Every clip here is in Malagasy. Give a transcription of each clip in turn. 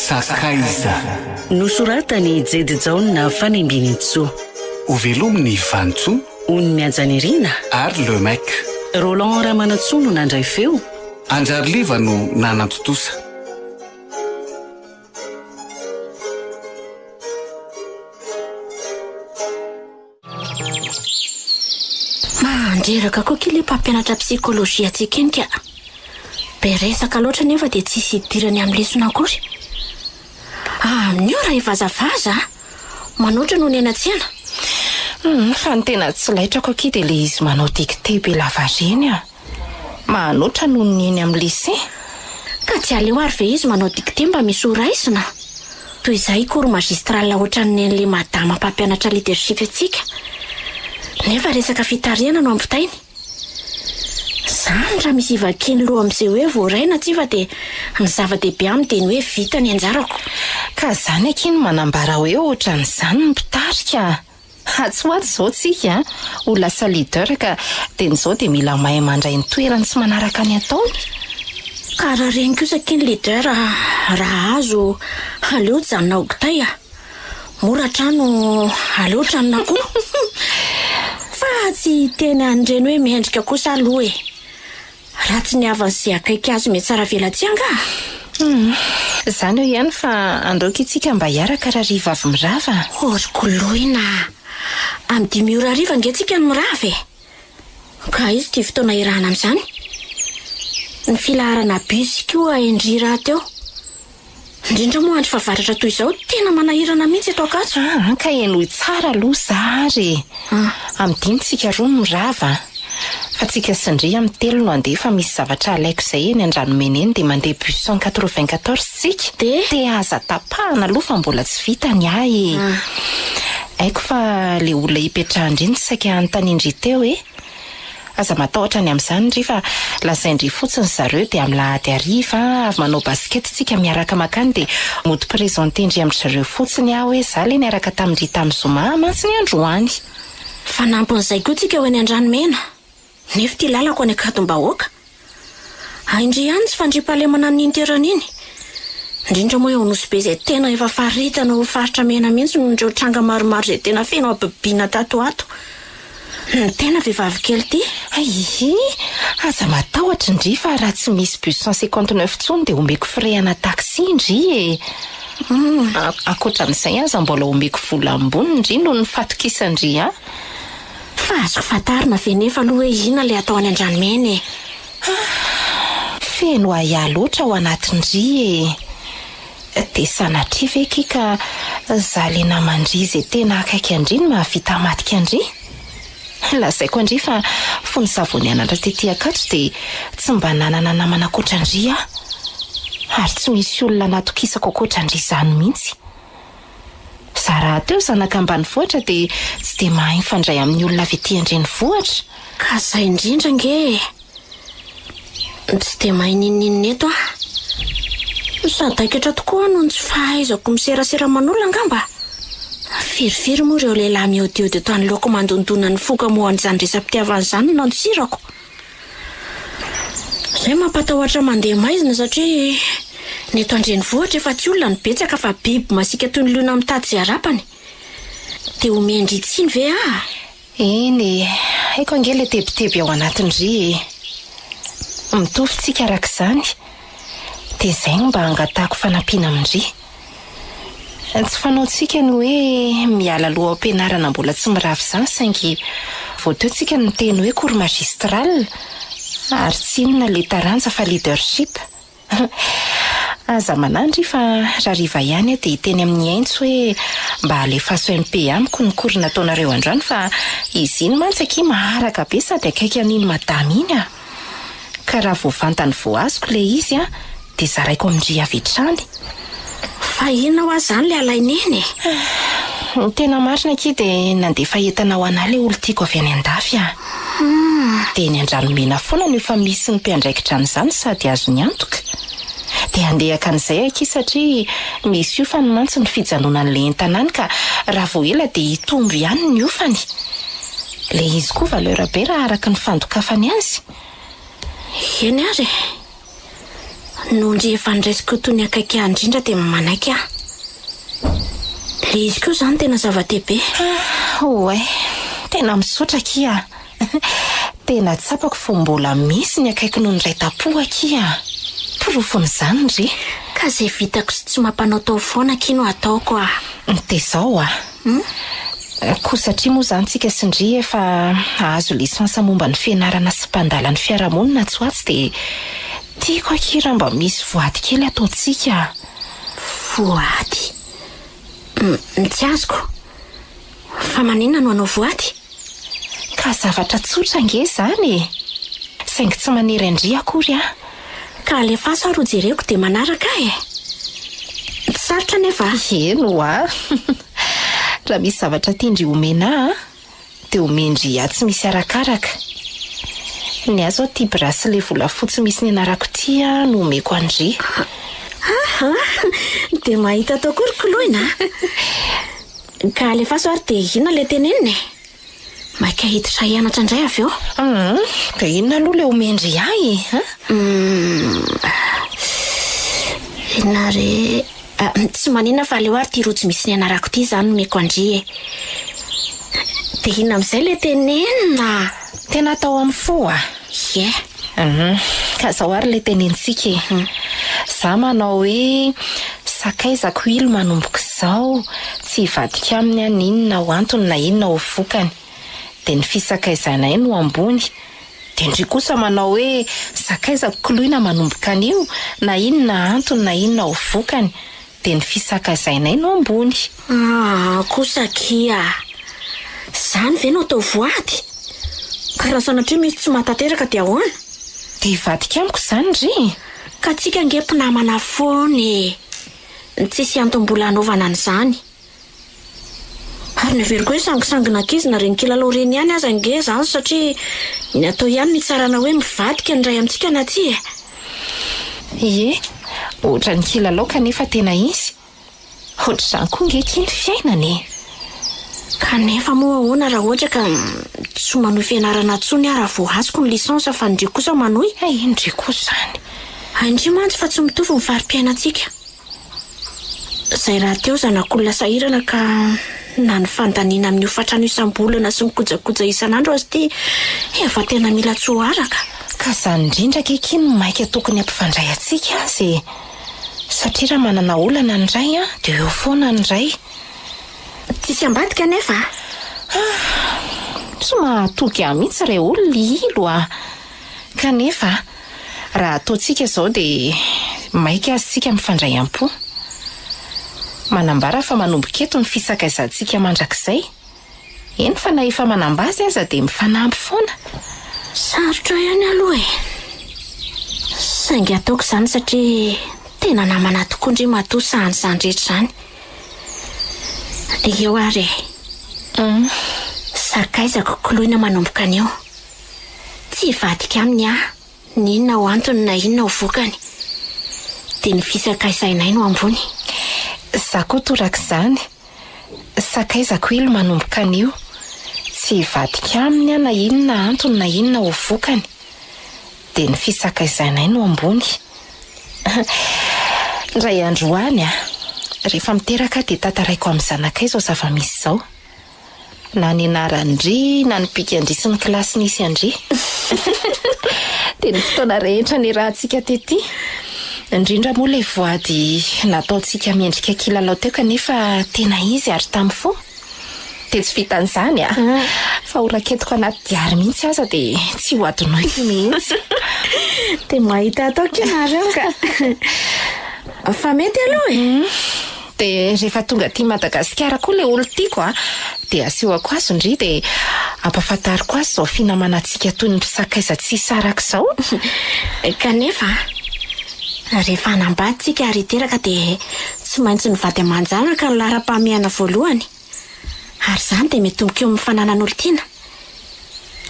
Sakaiza. Nosoratan'i Jedy Jaona Fanembinintsoa. Hovelomin'i Vanintsoa. Ony Mihajanirina. Ary Le Mec. Roland Ramanantsoa no nandray feo. Anjariliva no nanantontosa. Mandreraka koa k'ilay mpampianatra psychologie antsika iny ka. Be resaka loatra nefa dia tsisy idirany amin'ny lesona akory. Amin'io raha hivazavaza a! Manoatra noho ny eny an-tsena. Humm, fa ny tena tsy laitrako akia dia ilay izy manao dictée be lavareny a! Manoatra noho ny eny amin'ny lycée. Ka tsy aleo ary ve izy manao dictée mba misy ho raisina? Toy izay cours magistral ohatran'ny nen'ilay madama mpampianatra leadership antsika. Nefa resaka fitarihana no ampitainy. Zany raha misy ivakiany loha amin'izay hoe voaray na tsia fa dia ny zava-dehibe aminy dia ny hoe vita ny anjarako. Ka zany akia no manambara hoe ohatran'izany ny mpitarika a! Atsy ho atsy izao tsika ho lasa leader ka dia ny izao dia mila mahay mandray ny toerany sy manaraka ny ataony. Ka raha reny kosa akia ny leader raha azo aleo janona ho kitay a! Mora trano aleo tranon'akoho. Fa tsy hiteny an'ireny hoe mendrika kosa aloha e! Ratsy ny havany sy akaiky azy mihatsaravelatsihy angaha? Humm. Izany eo ihany fa andao akia tsika mba hiaraka rariva avy mirava a! Ô ry koloina a! Amin'ny dimy ora hariva ange tsika no mirava e! Ka aiza ity fotoana hiarahana amin'izany? Ny filaharana bus koa indry rahateo. Indrindra moa andro fahavaratra toy izao, tena manahirana mihitsy eto Ankatso. Aa ka henoy tsara aloha za ary e! Amin'ny dimy tsika roa no mirava an! Fa tsika sy ndry amin'ny telo no handeha fa misy zavatra halaiko izay eny Andranomena eny dia mandeha bus 194 tsika. Dia? Dia aza tapahana aloha fa mbola tsy vita ny ahy e! Haiko fa le olona ipetrahan-dry no saika hanontanian-dry teo e! Aza matahotra ny amin'izany ndry fa lazain-dry fotsiny zareo dia amin'ny lahady hariva avy manao basket tsika miaraka makany dia mody presenter-ndry amin-dry zareo fotsiny aho hoe za le niaraka tamin-dry tamin'ny zoma mantsy ny androany. Fanampin'izay koa tsika ho eny Andranomena nefa ity lalako any Ankadimbahoaka. Hain-dry ihany tsy fandriampahalemana amin'iny toerana iny. Indrindra moa eo Anosibe izay tena efa faritana ho faritra mena mihitsy noho ireo tranga maromaro izay tena feno habibiana tato ho ato. Ny tena vehivavy kely ity. Hihi, aza matahotra ndry fa raha tsy misy bus 159 intsony dia omeko frais ana taxi ndry e. Ankoatran'izay aza mbola omeko vola amboniny ndry noho ny fatokisan-dry ahy. Fa azoko fantarina ve nefa aloha hoe inona ilay atao any Andranomena e? Ah! Feno ahiahy loatra ao anatin-dry e! Dia sanatria ve ki ka za le naman-dry izay tena akaiky an-dry no mahavita hamadika an-dry? Lazaiko an-dry fa fony za vao nianatra tety Ankatso dia tsy mba nanana namana ankoatran-dry aho. Ary tsy misy olona natokisako ankoatran-dry izany mihitsy. Za rahateo zanaka ambanivohitra dia tsy dia mahay mifandray amin'ny olona avy ety an-drenivohitra. Ka zay indrindra ange e! Tsy dia mahay n'inon'inona eto aho. Sadaikatra tokoa aho noho ny tsy fahaizako miserasera aman'olona angamba. Firifiry moa ireo lehilahy mihaodihaody eto anoloako mandondona ny foko hamoha an'izany resa-pitiavana izany no nandosirako. Izay mampatahotra mandeha maizina satria ny eto an-drenivohitra efa tsy olona no betsaka fa biby masiaka toy ny liona mitady izay harapany. Dia omen-dry tsiny ve aho? Eny e, haiko ange ilay tebiteby ao anatin-dry e. Mitovy tsika araka izany. Dia izay no mba angatahako fanampiana amin-dry. Tsy fanaontsika ny hoe miala aloha ao am-pianarana mbola tsy mirava izany saingy vao teo tsika no niteny hoe cours magistral ary tsy inona ilay taranja fa leadership. Aza manahy ndry fa rariva ihany aho dia hiteny amin'i Haintso hoe mba alefaso MP amiko ny cours nataonareo androany fa izy iny mantsy akia maharaka be sady akaiky an'iny madama iny ah. Ka raha vao vantany vao azoko ilay izy an, dia zaraiko amin-dry avy hatrany. Fa inona hoa izany ilay alain'iny e? Ny tena marina akia dia nandefa entana ho anà ilay olon-tiako avy any an-dafy ah. Dia eny Andranomena foana no efa misy ny mpiandraikitra an'izany sady azony antoka. Dia handeha haka an'izay akia satria misy hofany mantsy ny fijanonan'ilay entana any ka raha vao ela dia hitombo ihany ny hofany. Le izy koa valeur be raha araka ny fandokafany azy. Eny ary e! Noho ndry efa niraisiko ho toy ny akaiky ahy indrindra dia manaiky aho. Ilay izy koa izany tena zava-dehibe. Oay, tena misaotra akia a! Tena tsapako fa mbola misy ny akaiky noho ny iray tam-po akia a! Porofon'izany ndry. Ka izay vitako sy tsy mampanaotao foana akia no ataoko a! Dia izao a! Koa satria moa izany tsika sy ndry efa hahazo licence momba ny fianarana sy mpandala ny fiarahamonina atsy ho atsy dia tiako akia raha mba misy voady kely ataontsika a! Voady? Tsy azoko. Fa maninona no hanao voady? Ka zavatra tsotra ange izany e! Saingy tsy manery an-dry akory aho. Ka alefaso ary ho jereko dia manaraka ahy e! Tsy sarotra anefa a! Eny ho'a! Raha misy zavatra tian-dry homena ahy dia omen-dry ahy tsy misy arakaraka. Ny ahy izao ity bracelet volafotsy misy ny anarako ity no omeko an-dry. Aha! Dia mahita atao koa ry koloina a! Ka alefaso ary dia inona ilay tenenina e? Maika hiditra hianatra indray avy eo. Hum, dia inona aloha ilay omen-dry ahy e? An? Hum, inona re? Ah, tsy maninona fa aleo ary ity rojo misy ny anarako ity izany nomeko an-dry e. Dia inona amin'izay ilay tenenina? Tena atao amin'ny fo ah? Ie. Hum, ka izao ary ilay tenenintsika e. Za manao hoe sakaizako ilo manomboka izao, tsy hivadika aminy aho n'inona ho antony na inona ho vokany. Dia ny fisakaizanay no ambony. Dia ndry kosa manao hoe sakaizako koloina manomboka anio, na inona antony na inona ho vokany. Dia ny fisakazainay no ambony. Aa kosa akia a! Zany ve no atao voady? Ka raha sanatria misy tsy mahatanteraka dia ahoana? Dia hivadika amiko izany ry? Ka tsika ange mpinamana foana e! Tsisy antony mbola hanaovana an'izany. Ary noheveriko hoe sangisangin'ankizy na ireny kilalao ireny ihany aza ange izany satria ny atao ihany no hitsarana hoe mivadika ny iray amintsika na tsia e! Ie, ohatran'ny kilalao kanefa tena izy. Ohatr'izany koa ange akia ny fiainana e! Kanefa moa ahoana raha ohatra ka tsy manohy fianarana intsony aho raha vao azoko ny licence fa ndry kosa manohy? Hay ndry koa izany. Hay ndry mantsy fa tsy mitovy ny fari-piainantsika. Izay rahateo zanak'olona sahirana ka na ny fandaniana amin'ny hofantrano isam-bolana sy ny kojakoja isan'andro aza ity efa tena mila tsy ho araka. Ka izany indrindra ange akia no maika tokony hampifandray antsika aza e! Satria raha manana olana ny iray dia eo foana ny iray. Tsisy ambadika anefa a! Ah! Tsy mahatoky ahy mihitsy re olona i Ilo a! Kanefa raha ataontsika izao dia maika aza isika mifandray am-po. Manambara fa manomboka eto ny fisakaizantsika mandrakizay. Eny fa na efa manambazy aza dia mifanampy foana. Sarotra ihany aloha e! Saingy ataoko izany satria tena namana tokoa ndry matoa sahan'izany rehetra izany. Eo ary e! Sakaizako koloina manomboka anio. Tsy hivadika aminy aho, n'inona ho antony na inona ho vokany. Dia ny fisakaizainay no ambony. Za koa torak'izany. Sakaizako ilo manomboka anio. Tsy hivadika aminy aho na inona antony na inona ho vokany. Dia ny fisakaizainay no ambony. Indray andro any, rehefa miteraka aho dia tantaraiko amin'ny zanakay izao zava-misy izao. Na ny anaran-dry, na ny bikan-dry sy ny kilasy nisy an-dry. Dia ny fotoana rehetra niarahantsika tety. Indrindra moa ilay voady nataontsika miendrika kilalao teo kanefa tena izy ary tamin'ny fo. Dia tsy vitan'izany a! Fa ho raketiko anaty diary mihitsy aza dia tsy ho adinoiko mihitsy. Dia mahita atao kia nareo ka! Fa mety aloha e! Dia rehefa tonga aty Madagasikara koa ilay olon-tiako a, dia asehoko azy ndry dia ampahafantariko azy izao finamanantsika toy ny mpisakaiza tsy hisaraka izao. Kanefa, rehefa hanambady tsika ary hiteraka dia tsy maintsy ny vady aman-janaka no laharam-pahamehana voalohany. Ary izany dia mitomboka eo amin'ny fananan'olon-tiana.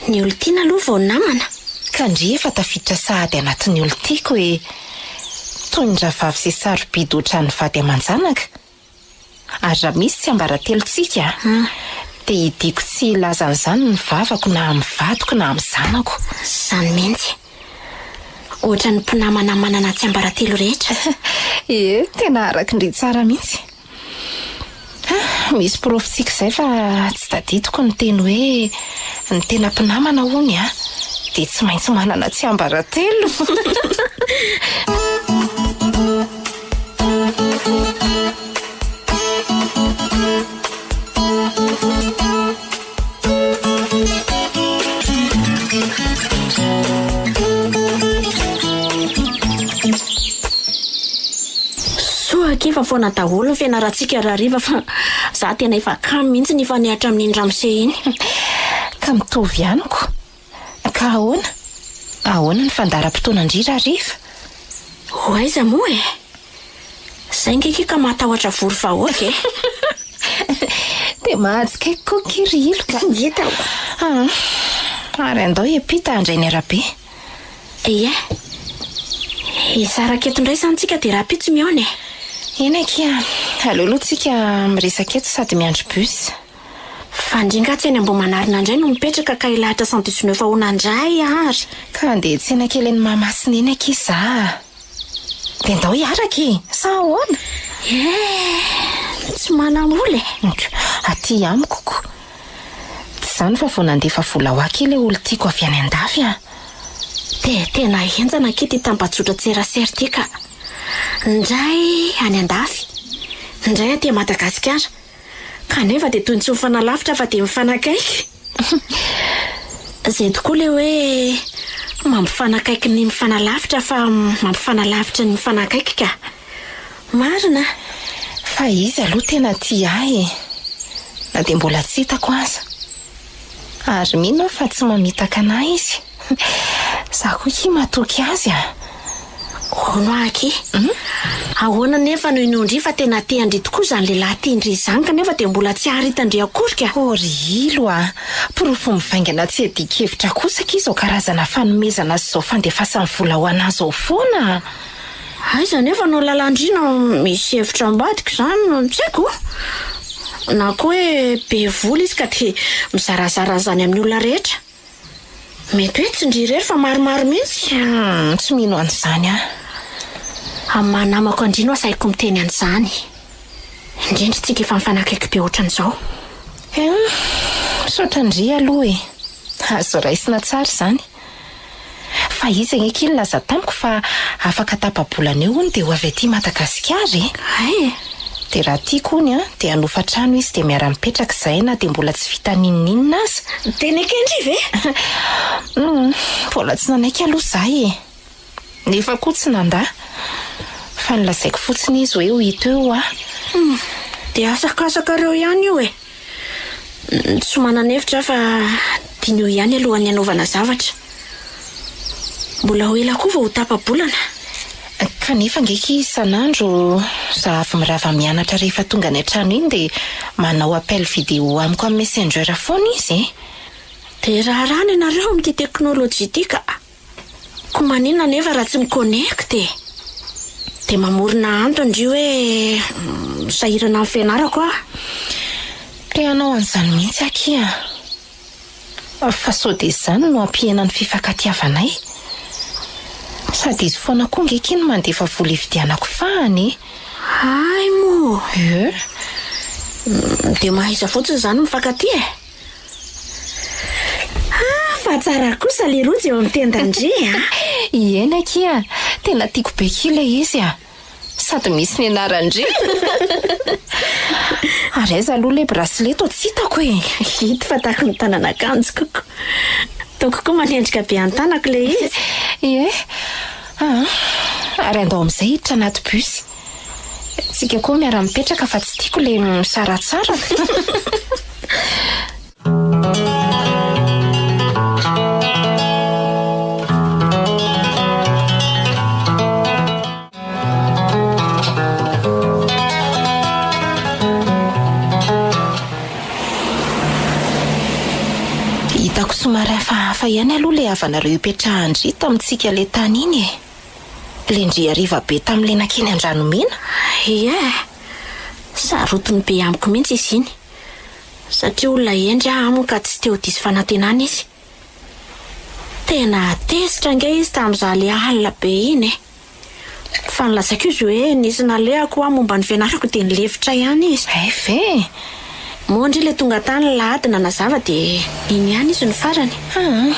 Ny olon-tiana aloha vao namana. Ka ndry efa tafiditra sahady anatin'ny olon-tiako e! Toy ny rahavavy izay sarobidy ohatran'ny vady aman-janaka. Ary raha misy tsiambaratelontsika dia hidiako tsy hilaza an'izany ny vavako na amin'ny vadiko na amin'ny zanako. Izany mihitsy. Ohatran'ny mpinamana manana tsiambaratelo rehetra. Ie, tena araky ndry tsara mihitsy. Ah, misy prof-tsika izay fa tsy tadidiko ny teny hoe ny tena mpinamana hono a, dia tsy maintsy manana tsiambaratelo. Soa akia fa foana daholo ny fianarantsika rahariva fa za tena efa kamo mihitsy ny hifanehatra amin'iny ramose iny. Ka mitovy ihany ko. Ka ahoana? Ahoana ny fandaharam-potoanan-dry rahariva? Ho aiza moa e? Zay nge ki ka mahatahotra vory vahoaka e! Dia mahatsikaiky koa ki ry ilo ka! Hitako! Aa, ary andao hiampita handray ny arabe. Ie. Hisaraka eto indray izany tsika dia rahampitso mihaona e! Eny akia, aleo aloha tsika miresaka eto sady miandry bus. Fa ndry nga tsy any Ambohimanarina indray no mipetraka ka hilahatra 119 ahoana indray ary? Ka handeha hiantsena kely eny Mahamasina eny akia za a! Dia ndao hiaraka e! Sa ahoana? Eh! Tsy manam-bola e! Aty amiko ko! Tsy izany fa vao nandefa vola ho ahy kely ilay olon-tiako avy any an-dafy a! Dia tena henjana akia ity tambajotran-tserasera ity ka! Indray any an-dafy, indray aty Madagasikara. Kanefa dia toy ny tsy mifanalavitra fa dia mifanakaiky. Izay tokoa ilay hoe mampifanakaiky ny mifanalavitra fa mampifanalavitra ny mifanakaiky ka. Marina. Fa izy aloha tena tia ahy e. Na dia mbola tsy hitako aza. Ary mino aho fa tsy mamitaka anah izy. Za koa akia matoky azy a! Hono aho akia. Ahoana anefa no inoan-dry fa tena tia an-dry tokoa izany lehilahy tian-dry izany kanefa dia mbola tsy ary hitan-dry akory ka? Oh ry ilo a! Porofo mivaingana tsy iadian-kevitra kosa akia izao karazana fanomezana sy izao fandefasany vola ho anah izao foana a! Aiza anefa no lalan-dry no misy hevitra ambadika izany no tsy haiko? Na koa hoe be vola izy ka dia mizarazara an'izany amin'ny olona rehetra. Mety hoe tsy ndry irery fa maromaro mihitsy. Humm, tsy mino an'izany aho. Amin'ny maha namako an-dry no asaiko miteny an'izany. Indrindra tsika efa mifanakaiky be ohatran'izao. Humm, misaotra an-dry aloha e. Azo raisina tsara izany. Fa izy ange akia nilaza tamiko fa afaka tapa-bolana eo hono dia ho avy aty Madagasikara e! Hay e! Dia raha tiako hono an, dia hanofa trano izy dia miara-mipetraka izahay na dia mbola tsy vita n'inon'inona aza. Dia neken-dry ve? Humm, mbola tsy nanaiky aloha izaho e! Nefa koa tsy nandà. Fa nolazaiko fotsiny izy hoe ho hita eo aho. Humm, dia asakasakareo ihany io e! Tsy manana hevitra aho fa diniho ihany alohan'ny hanaovana zavatra. Mbola ho ela koa vao ho tapa-bolana. Kanefa ange akia isan'andro za avy mirava mianatra rehefa tonga any an-trano iny dia manao appel vidéo amiko amin'ny messenger foana izy e! Dia raharahana ianareo amin'ity teknolojia ity ka! Ko maninona anefa raha tsy mi-connecte e? Dia mamorona antony ndry hoe sahirana amin'ny fianarako aho. Te hanao an'izany mihitsy akia a! Fa sao dia izany no hampihena ny fifankatiavanay? Sady izy foana koa nge akia no mandefa vola hividianako fahana e! Hay moa! Ee. Dia mahaiza fotsiny izany mifankatia e! Ah, fa tsara kosa le rojo eo amin'ny tendan-dry a! Ieny akia, tena tiako be kia ilay izy a! Sady misy ny anaran-dry. Ary aiza aloha ilay bracelet toa tsy hitako e? Hita fa tahaky ny tanan'akanjoko ko. Ataoko koa manendrika be an-tanako ilay izy. Ie. Aa, ary andao amin'izay hiditra anaty bus. Tsika koa miara-mipetraka fa tsy tiako le misaratsaraka. Hitako somary hafahafa ihany aloha le havanareo ipetrahan-dry tamintsika le tany iny e. Le ndry hariva be tamin'le nankeny Andranomena? Ie, sarotiny be amiko mihitsy izy iny. Satria olona hendry aho aminy ka tsy te ho diso fanantenana izy. Tena tezitra ange izy tamin'izaho alina be iny e. Fa nilazaiko izy hoe nisy nalehako hoa momba ny fianarako dia nilefitra ihany izy. Hay ve? Moa ndry ilay tonga tany lahady nanazava dia iny ihany izy no farany. Aa,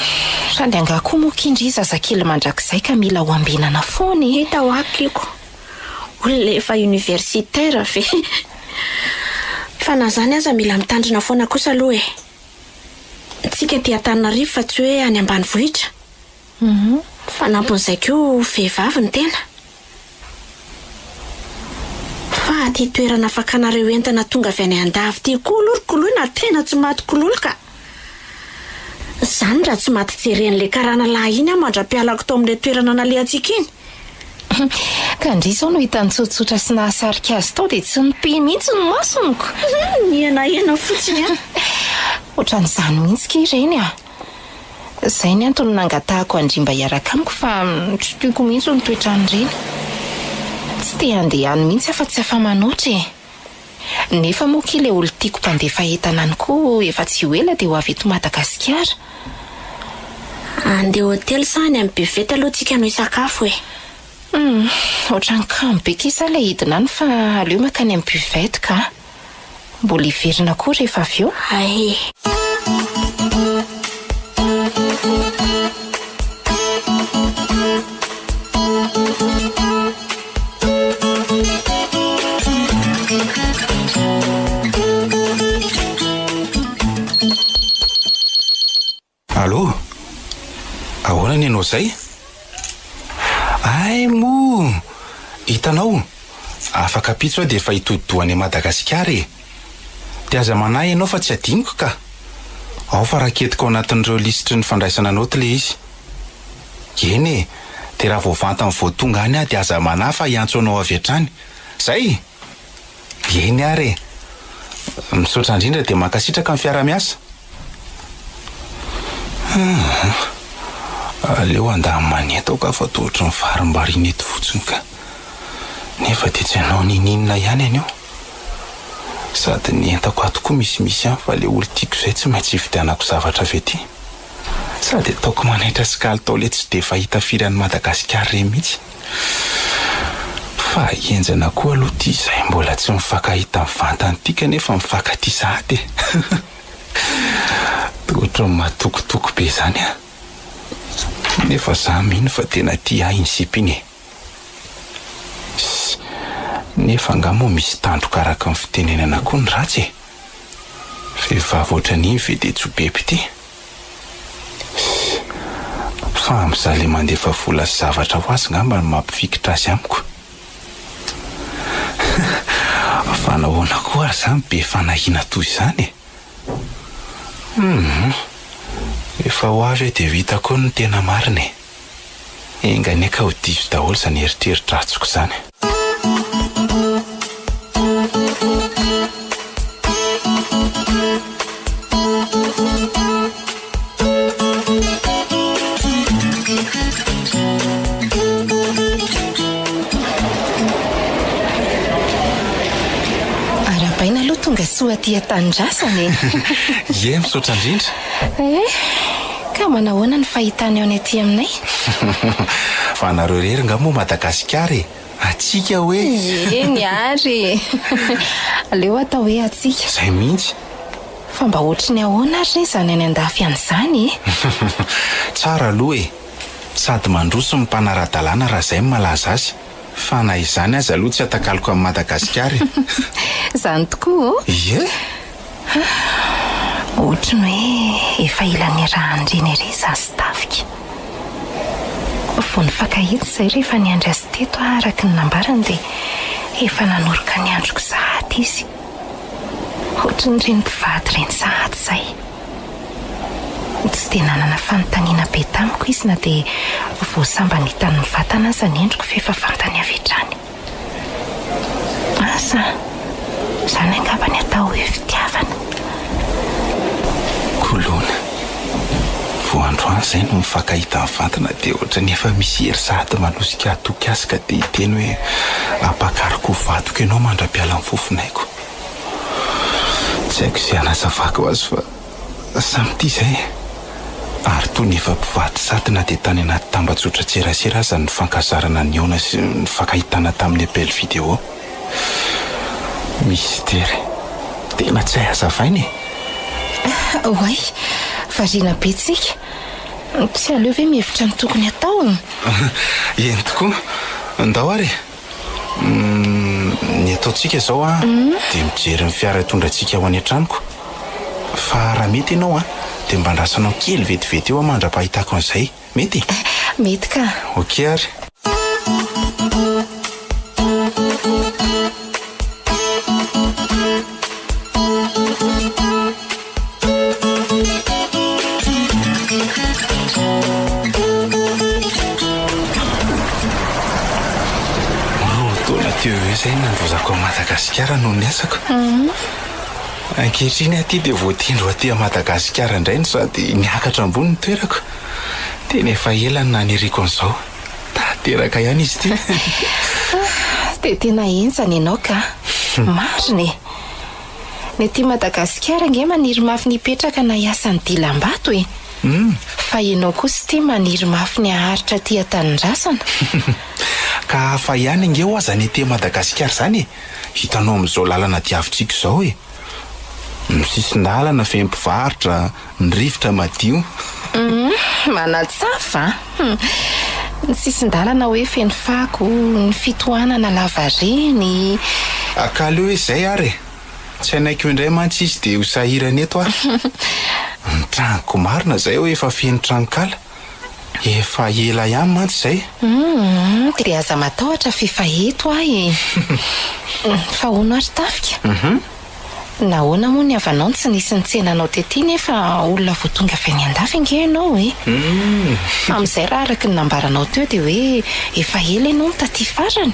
sady angaha koa moa ki ndry zazakely mandrakizay ka mila ho ambenana foana e. Hita hoa kiko. Olona efa universitaire ve? Fa na izany aza mila mitandrina foana kosa aloha e. Tsika aty Antananarivo fa tsy hoe any ambanivohitra. Fanampin'izay koa vehivavy ny tena. Fa aty toerana fakanareo entana tonga avy any andafy ity koa aloha ry koloina tena tsy maty kololo ka. Izany raha tsy maty jeren'ilay karana lahy iny aho mandra-pialako tao amin'ilay toerana nalehantsika iny. Ka ndry izao no hitany tsotsotra sy nahasarika azy tao dia tsy nipy mihitsy ny masony ko. Nihenahena fotsiny aho. Ohatran'izany mihitsy kay ireny ah. Izay ny antony nangatahako an-dry mba hiaraka amiko fa tsy tiako mihitsy ny toetran'ireny. Tsy te handeha any mihitsy aho fa tsy afa-manoatra e. Nefa moa kia ilay olon-tiako mpandefa entana any koa efa tsy ho ela dia ho avy eto Madagasikara. Handeha hotely sa any amin'ny buvette aloha tsika no hisakafo e? Hum, ohatran'ny kamo be kisa ilay hidina any fa aleo mankany amin'ny buvette ka. Mbola hiverina koa rehefa avy eo. Hay. Allô? Ahoana ny anao izay? Hay moa! Hitanao, afaka ampitso aho dia efa hitodi-doha any Madagasikara e! Dia aza manahy ianao fa tsy adinoko ka! Ao fa raketiko ao anatin'ireo lisitry ny fandraisana naoty ilay izy. Eny e! Dia raha vao vantany vao tonga any aho dia aza manahy fa hiantso anao avy hatrany. Izay! Eny ary e! Misaotra indrindra dia mankasitraka ny fiara-miasa. Hum, aleo handany manety aho ka fa toa ohatran'ny varimbariana eto fotsiny ka. Nefa dia tsy hanao n'inon'inona ihany anio. Sady ny entako ato koa misimisy ihany fa ilay olon-tiako izay tsy maintsy hividianako zavatra avy aty. Sady ataoko manaitra sy kalitao ilay tsy dia fahita firy any Madagasikara ireny mihitsy. Fa henjana koa aloha ity izay mbola tsy mifankahita mivantana ity kanefa mifankatia sahady e! Toa ohatran'ny matokitoky be izany aho. Nefa za mino fa tena tia ahy iny sipa iny e! Ss, nefa angaha moa misy tandroka araka ny fitenenana koa ny ratsy e! Vehivavy ohatran'iny ve dia tsy ho be mpitia? Ss, fa amin'izaho le mandefa vola sy zavatra ho azy ngamba no mampifikitra azy amiko. Fa nahoana koa ary izany be fanahiana toy izany e? Humm, efa ho avy aho dia ho hitako eo ny tena marina e! Enga anie ka ho diso daholo izany eritreri-dratsiko izany. Arahabaina aloha tonga soa aty an-tanindrazana e! Ie, misaotra indrindra. Eh! Ka manahoana ny fahitana eo ny aty aminay? Fa anareo irery nga moa Madagasikara e! Antsika hoe! Eny ary e! Aleo atao hoe antsika. Izay mihitsy. Fa mba ohatry ny ahoana ary re izany any andafy any izany e? Tsara aloha e! Sady mandroso ny mpanara-dalàna raha izay no malaza azy. Fa na izany aza aloha tsy atakaloko amin'i Madagasikara e! Izany tokoa ô? Ie! Ohatry ny hoe efa ela niarahan-dreny ery izaho sy Tafika. Vao nifankahita izay rehefa niandry azy teto aho araka ny nambarany dia efa nanoroka ny androko sahady izy. Ohatry ny ireny mpivady ireny sahady izay. Tsy dia nanana fanontaniana be tamiko izy na dia vao sambany hitany mivantana aza ny endriko f'efa fantany avy hatrany. Asa, izany angamba ny atao hoe fitiavana. Koloina. Vao androany izay no mifankahita mivantana dia ohatran'ny efa misy hery sahady manosika hatoky azy ka te hiteny hoe ampakariko ho vadiko ianao mandra-piala ny fofonaiko. Tsy haiko izay hanazavako azy fa samy tia izay e. Ary toy ny efa mpivady sady na dia tany anaty tambajotran-tserasera aza ny nifankazarana nihaona sy nifankahitana tamin'ny appel vidéo. Mistery. Tena tsy hay hazavaina e! Oay, variana be tsika. Tsy aleo ve mihevitra ny tokony hatao? Eny tokoa. Ndao ary e! Ny ataontsika izao an, dia mijery ny fiara hitondra antsika ho any an-tranoko. Fa raha mety ianao an, dia mba andrasanao kely vetivety eo aho mandra-pahitako an'izay. Mety? Mety ka. Ok ary. Roa taona teo eo izay no nandozako an'i Madagasikara noho ny asako. Ankehitriny aho ity dia voatendry ho aty Madagasikara indray no sady niakatra ambony ny toerako. Tena efa ela no naniriako an'izao. Tanteraka ihany izy ity. Dia tena henjana ianao ka. Marina e! Ny aty Madagasikara ange maniry mafy ny hipetraka na hiasa any dilam-bato e! Fa ianao kosa ity maniry mafy ny haharitra aty an-tanindrazana. Ka hafa ihany ange ho'a izany aty Madagasikara izany e! Hitanao amin'izao lalana diavintsika izao e! Ny sisin-dalana feno mpivarotra, ny rivotra madio. Humm, manatsafa an! Ny sisin-dalana hoe feno fako, ny fitohanana lavareny. Ka aleo hoe izay ary e! Tsy hanaiky eo indray mantsy izy dia ho sahirana eto aho. Ny tranoko marina izay hoe efa feno tranonkala. Efa ela ihany mantsy izay. Humm, dia aza matahotra f'efa eto aho e! Fa hono ary Tafika? Nahoana moa ny havanao no tsy nisy nitsena anao tety nefa olona vao tonga avy any andafy ange ianao e? Amin'izay raha araka ny nambaranao teo dia hoe efa ela ianao no taty farany.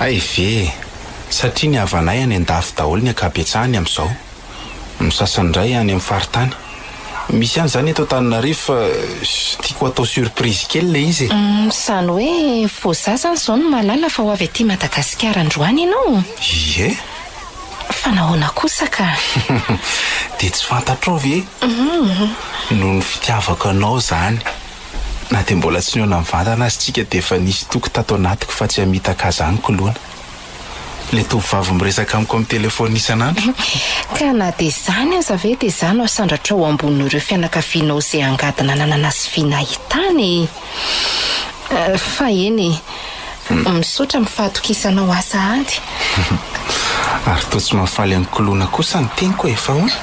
Hay ve e! Satria ny havanay any andafy daholo ny ankabetsahany amin'izao. Ny sasany indray any amin'ny faritany. Misy ihany izany eto Antananarivo fa tiako hatao surprise kely ilay izy e! Izany hoe vao za izany izao no mahalala fa ho avy aty Madagasikara androany ianao? Ie! Fa nahoana kosa ka? Dia tsy fantatrao ve? Noho ny fitiavako anao izany. Na dia mbola tsy nihaona mivantana aza isika dia efa nisy toky tato anatiko fa tsy hamitaka azy amiko Lona. Ilay tovovavy miresaka amiko amin'ny telefaonina isan'andro. Ka na dia izany aza ve dia izaho no asandratrao ambonin'ireo fianakavianao izay angady nananana sy vy nahitana e? Fa eny e! Misaotra amin'ny fahatokisanao ahy sahady. Ary toa tsy mahafaly an'i Koloina kosa ny teniko e, fa ahoana?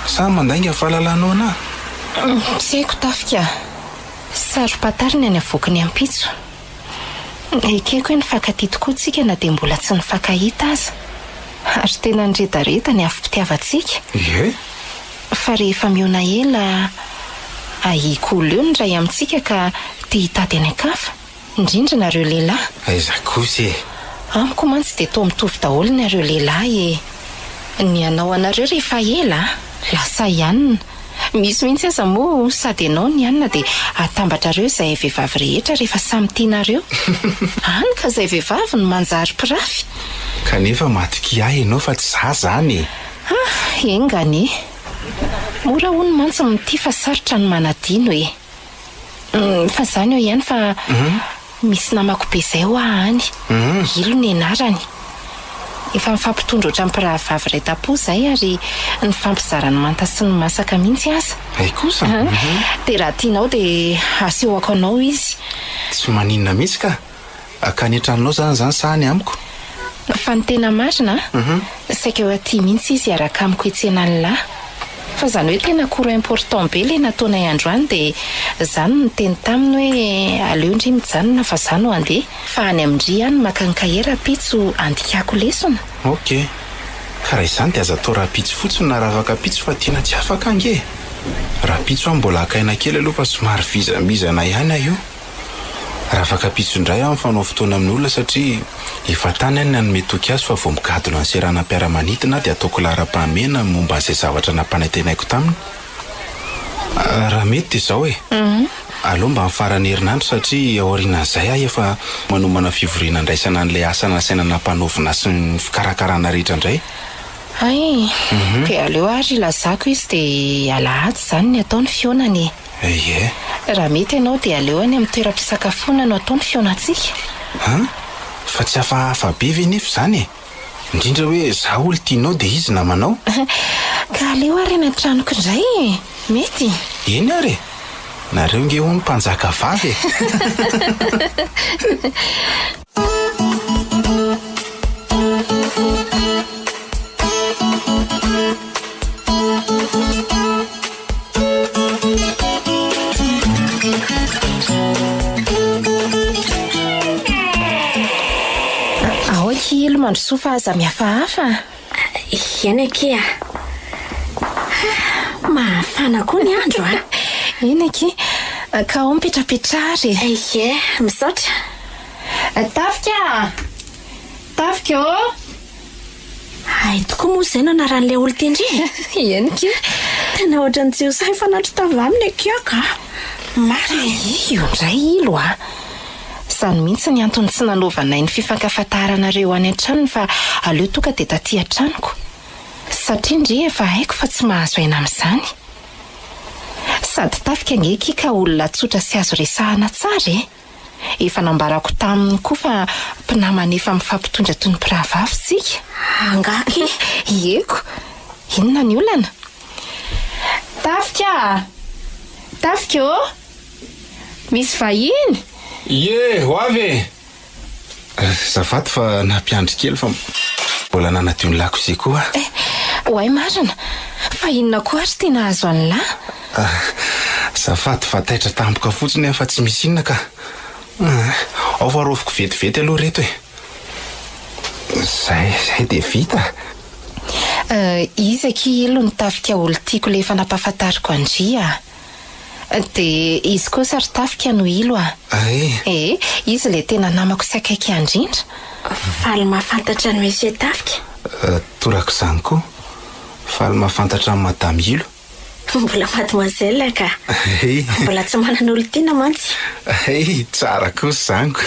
Sa mandainga ny fahalalanao anà? Tsy haiko Tafika a! Saro-pantarina ny avoaky ny ampitso. Ekeko hoe nifankatia tokoa tsika na dia mbola tsy nifankahita aza. Ary tena niredareda ny afom-pitiavantsika. Ie? Fa rehefa mihaona ela, ahiako ho leo ny iray amintsika ka te hitady any an-kafa. Indrindra nareo lehilahy. Aiza kosa e! Amiko mantsy dia toa mitovy daholo nareo lehilahy e! Ny hanao anareo rehefa ela a! Lasa hianina. Misy mihitsy aza moa sady ianao no hianina dia atambatrareo izay vehivavy rehetra rehefa samy tianareo. Hany ka izay vehivavy no manjary mpirafy. Kanefa matokia ahy ianao fa tsy za zany e! Ah! Enga anie. Mora hono mantsy ny mitia fa sarotra ny manadino e! Fa zany eo ihany fa misy namako be zay hoa any, Ilo ny anarany. Efa mifampitondra ohatran'ny mpirahavavy iray tampo zay ary nifampizara ny manta sy ny masaka mihitsy aza. Hay kosa! Dia raha tianao dia asehoko anao izy. Tsy maninona mihitsy ka! Akany an-tranonao zany izany sa any amiko? Fa ny tena marina an, saika ho aty mihitsy izy hiaraka amiko hitsena an'lah. Fa zany hoe tena cours important be le nataonay androany dia za no niteny taminy hoe aleo ndry mijanona fa za no handeha fa any amin-dry aho no maka ny kahie rahampitso handikako lesona. Ok. Ka raha izany dia aza atao rahampitso fotsiny na ravakapitso fa tena tsy afaka ange e! Rahampitso aho mbola haka aina kely aloha fa somary vizambizana ihany aho io. Rafakapitso indray aho mifanao fotoana amin'ny olona satria efa tany aho no nanome toky azy fa vao migadona ny seranam-piaramanidina aho dia ataoko laharam-pahamehana ny momba an'izay zavatra nampanantenaiko taminy. Raha mety dia izao e! Aleo mba amin'ny faran'ny herinandro satria aorianan'izay aho efa manomana fivoriana andraisana an'ilay asa nasaina nampanaovina sy ny fikarakarana rehetra indray. Hay! Dia aleo ary ilazako izy dia alahady izany ny atao ny fihaonana e! Ie. Raha mety ianao dia aleo any amin'ny toeram-pisakafoana no atao ny fihaonantsika. An? Fa tsy hafahafa be ve nefa izany e? Indrindra hoe za olo tianao dia izy namanao. Ka aleo ary any an-tranoko indray e! Mety? Eny ary e! Nareo nge hono mpanjaka vavy e! Ao akia elo mandrosoa fa aza mihafahafa a! Eny akia a! Mahafana koa ny andro a! Eny akia, ka ao mipetrapetraha ary e! Ie, misaotra. Tafika a! Tafika ô! Hay tokoa moa izay no anaran'ilay olon-tendry e! Eny kia! Tena ohatran'ny tsy ho sahy mifanatri-tava aminy akia ka! Marina e! Io indray ilo a! Izany mihitsy ny antony tsy nanaovanay ny fifankafantaranareo any an-tranony fa aleo tonga dia taty an-tranoko. Satria ndry efa haiko fa tsy mahazo aina amin'izany. Sady tafika ange kia ka olona tsotra sy azo resahana tsara e! Efa nambarako taminy koa fa mpinamana efa mifampitondra toy ny mpirahavavy isika. Angaha akia? Ieko. Inona ny olana? Tafika a! Tafika ô! Misy vahiny! Ie, ho avy e! Azafady fa nampiandry kely fa mbola nanadio ny lakozia koa aho. Eh, oay marina! Fa inona koa ary ity nahazo an'lah? Azafady fa taitra tampoka fotsiny aho fa tsy misy inona ka. Ao fa raofiko vetivety aloha ireto e. Izay, izay dia vita. Izy akia ilo ny tafika olon-tiako ilay efa nampahafantariko an-dry a. Dia izy kosa ry tafika no ilo a. Ay. Ee, izy ilay tena namako sy akaiky ahy indrindra. Faly mahafantatra an'i Monsieur Tafika. Torak'izany koa. Faly mahafantatra an'i Madame Ilo. Mbola mademoiselle ka. Ay. Mbola tsy manana olon-tiana mantsy. Ay, tsara kosa izany ko.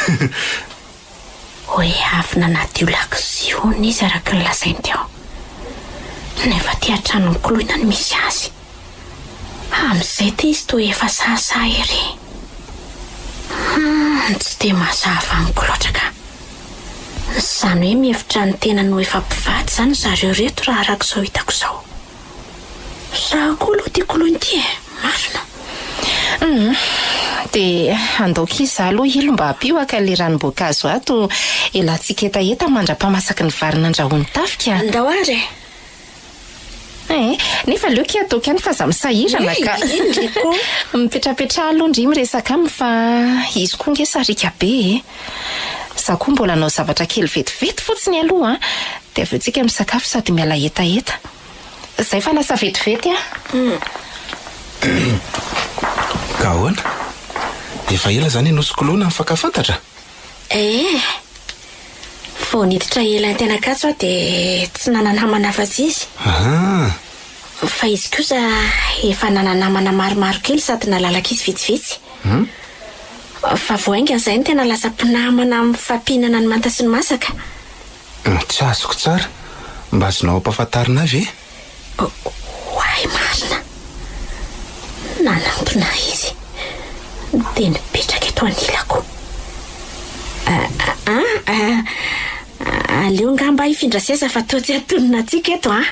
Hoe avy nanadio lakozia hono izy araka ny lazainy teo. Nefa aty an-tranon'i Koloina no misy azy. Amin'izay ity izy toa efa sahisahy ery. Hum, tsy dia mazava amiko loatra ka. Izany hoe mihevitra ny tenany ho efa mpivady izany zareo ireto raha araka izao hitako izao. Za koa aloha tia koloina ity e! Marina. Hum, dia andao akia za aloha ilo mba ampio haka ilay ranom-boankazo ato, elantsika hetaheta mandra-pamasaky ny vary nandrahoin'i Tafika. Andao ary e! Eh, nefa aleo akia ataoko ihany fa za misahirana ka. Indry koa. Mipetrapetraha aloha ndry miresaka aminy fa izy koa nge sariaka be e. Za koa mbola hanao zavatra kely vetivety fotsiny aloha an, dia avy eo tsika misakafo sady miala hetaheta. Zay fa lasa vetivety aho. Ka ahoana? Efa ela izany ianao sy Koloina nifankafantatra? Eh! Vao niditra ela teny Ankatso aho dia tsy nana-namana afa-tsy izy. Ahaa! Fa izy kosa efa nana-namana maromaro kely sady nahalala ankizy vitsivitsy. Fa vao haingana izahay no tena lasa mpinamana mifampihinana ny manta sy ny masaka. Tsy azoko tsara. Mba azonao ampahafantarina ahy ve? Oay marina! Nanantona ahy izy dia nipetraka eto anilako. Ah, aleo angamba hifindra seza fa toa tsy antonona antsika eto an!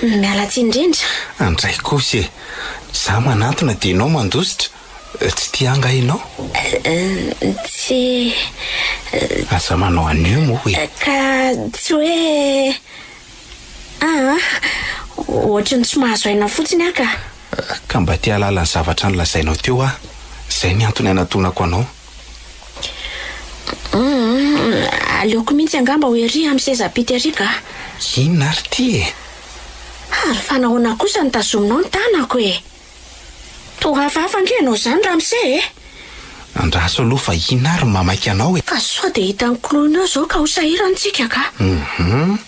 Miala tsiny indrindra. Andray kosa e! Za manantona dia ianao mandositra. Tsy tia ahy angaha ianao? Tsy. Aza manao an'io moa e! Ka tsy hoe. Aa, ohatry ny tsy mahazo aina fotsiny aho ka. Ka mba te hahalala ny zavatra nolazainao teo aho. Izay ny antony hanatonako anao. Humm, aleoko mihitsy angamba ho ery amin'ny seza pity ery ka. Inona ary ity e? Ary fa nahoana kosa no tazominao ny tanako e? Toa hafahafa ange ianao izany ramose e! Andraso aloha fa inona ary no mamaika anao e? Ka sao dia hitan'i Clown eo izao ka ho sahirana tsika ka! Hum.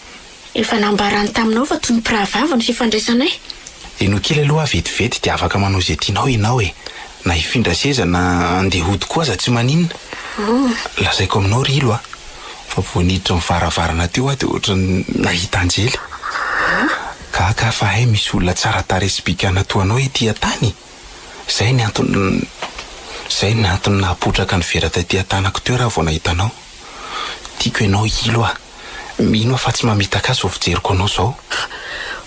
Efa nambarany taminao fa toy ny mpirahavavy ny fifandraisanay. Henoy kely aloha aho vetivety dia afaka manao izay tianao ianao e! Na hifindra seza na handeha hody koa aza tsy maninona. Lazaiko aminao ry Ilo a! Fa vao niditra ny varavarana teo aho dia ohatran'ny nahita anjely. Gaga aho fa hay misy olona tsara tarehy sy bikàna toa anao ety an-tany. Izay ny antony izay ny antony nahapotraka ny vera taty an-tanako teo raha vao nahita anao. Tiako ianao Ilo a! Mino aho fa tsy mamitaka ahy izao fijeriko anao izao.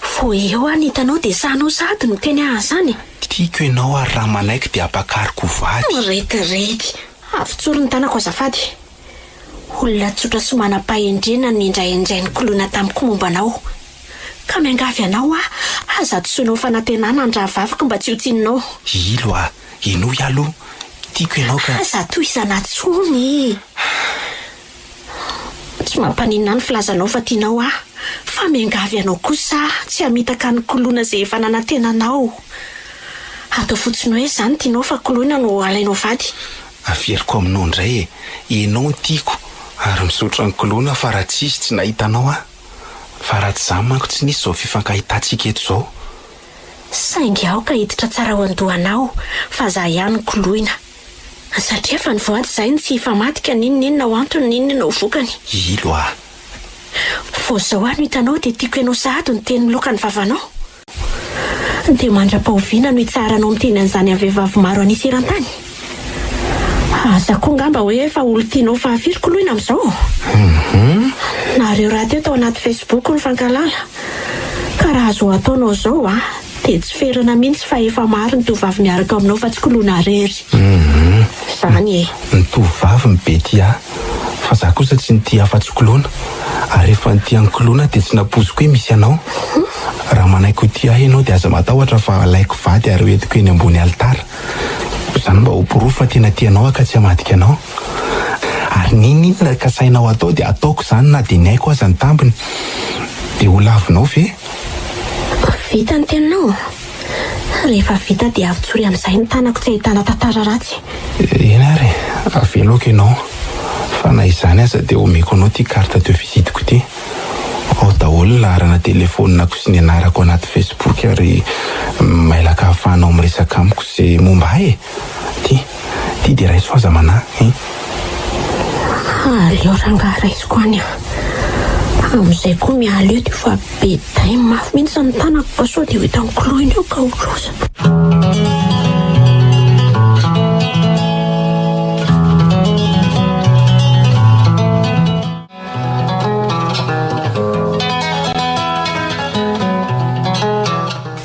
Vao eo aho no hitanao dia sahinao sahady ny miteny ahy an'izany e! Tiako ianao ary raha manaiky dia ampakariko ho vady. Retirety! Avotsory ny tanako azafady. Olona tsotra sy manam-pahendrena no indraindrain'ny koloina tamiko momba anao. Ka miangavy anao aho, aza disoinao fanantenana ny rahavaviko mba tsy ho tsininao. Ilo a! Henoy aloha, tiako ianao ka. Aza tohizana intsony e! Tsy mampaninona ahy ny filazanao fa tianao aho, fa miangavy anao kosa aho tsy hamitaka ny koloina izay efa nanantenanao. Atao fotsiny hoe izaho no tianao fa koloina no alainao vady. Averiko aminao indray e, ianao no tiako ary misaotra an'i Koloina fa raha tsy izy tsy nahita anao aho. Fa raha tsy izany manko tsy nisy izao fifankahitantsika eto izao. Saingy aoka hiditra tsara ao an-dohanao fa za ihany no koloina. Satria efa nivoady izahay ny tsy hifamadika n'inon'inona ho antony n'inon'inona ho vokany. Ilo a! Vao izao aho no hitanao dia tiako ianao sahady no teny miloaka ny vavanao. Dia mandra-pahoviana no hitsaharanao miteny an'izany amin'ny vehivavy maro an'isa eran-tany? Asa koa angamba hoe efa olon-tianao fahafiry koloina amin'izao? Nareo rahateo tao anaty Facebook nifankahalala. Ka raha azo ataonao izao a, dia tsy ferana mihitsy fa efa maro ny tovovavy miaraka aminao fa tsy koloina irery. Izany e. Ny tovovavy no be tia ahy, fa za kosa tsy nitia afa-tsy koloina. Ary rehefa nitia an'i koloina dia tsy nampoiziko hoe misy anao. Raha manaiky ho tia ahy ianao dia aza matahotra fa alaiko vady ary ho entiko eny ambony alitara. Izany mba ho porofo fa tena tia anao aho ka tsy hamadika anao. Ary n'inon'inona kasainao atao dia ataoko izany na dia ny aiko aza ny tambiny. Dia ho lavinao ve? Vita ny teninao? Rehefa vita dia avotsory amin'izay ny tanako tsy ahitana tantara ratsy. Eny ary e, avelako ianao. Fa na izany aza dia omeko anao ity carte de visite-ko ity. Ao daholo ny laharana telefaoninako sy ny anarako anaty Facebook ary mailaka ahafahanao miresaka amiko izay momba ahy e! Ty, ty dia raiso aza manahy e! Aleo rangahy raisiko any a! Amin'izay koa miala eo dia efa be day mafy mihitsy ny tanako fa sao dia ho hitan'i Koloina eo ka ho loza.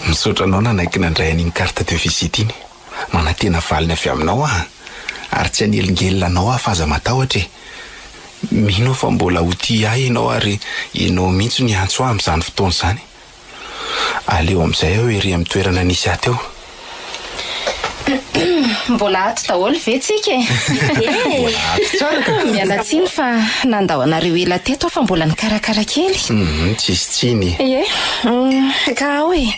Misaotra anao nanaiky nandray an'iny carte de visite iny. Manantena valiny avy aminao aho ary tsy hanelingelina anao aho fa aza matahotra e. Mino aho fa mbola ho tia ahy ianao ary ianao mihitsy no hiantso ahy amin'izany fotoana izany. Aleo amin'izay aho ery amin'ny toerana nisy ahy teo. Mbola ato daholo ve tsika e? Mbola ato tsara ka! Miala tsiny fa nandao anareo ela teto aho fa mbola nikarakara kely. Hum, tsisy tsiny. Ie, ka ao e!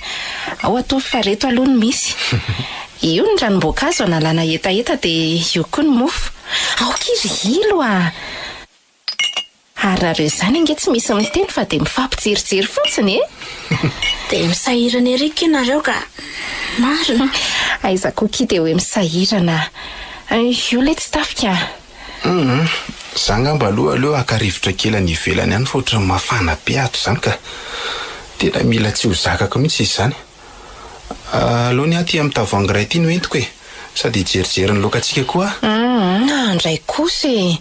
Ao ataovy fa reto aloha no misy. Io ny ranom-boankazo analana hetaheta dia io koa ny mofo. Aoka iry hilo a! Ary nareo izany ange tsy misy miteny fa dia mifampijerijery fotsiny e! Dia misahirana ery ki nareo ka! Marina! Aiza koa ki dia hoe misahirana! Io letsy tafika a! Humm, za angamba aloha aleo haka rivotra kely any ivelany any fa ohatran'ny mafana be ato izany ka! Tena mila tsy ho zakako mihitsy izy izany. Aleo ny ahy aty amin'ny tavoahangy iray ity no entiko e! Sady hijerijery ny laokantsika koa aho. Humm, andray kosa e!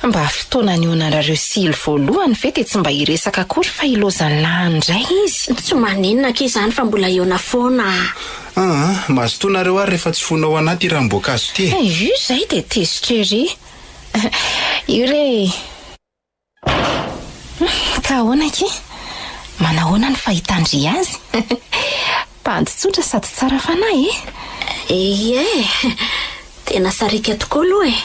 Mba fotoana nihaonanareo sy ilo voalohany ve dia tsy mba hiresaka akory fa ilaozan'lah indray izy? Tsy maninona akia izany fa mbola hihaona foana a! Aa, mazotoa nareo ary rehefa tsy fonao anaty ranom-boankazo ity e! Io izay dia tezitra ery! Io re e! Ka ahoana akia? Manahoana ny fahitan-dry azy? Bandy tsotra sady tsara fanahy e! Ie, tena sariaka tokoa aloha e!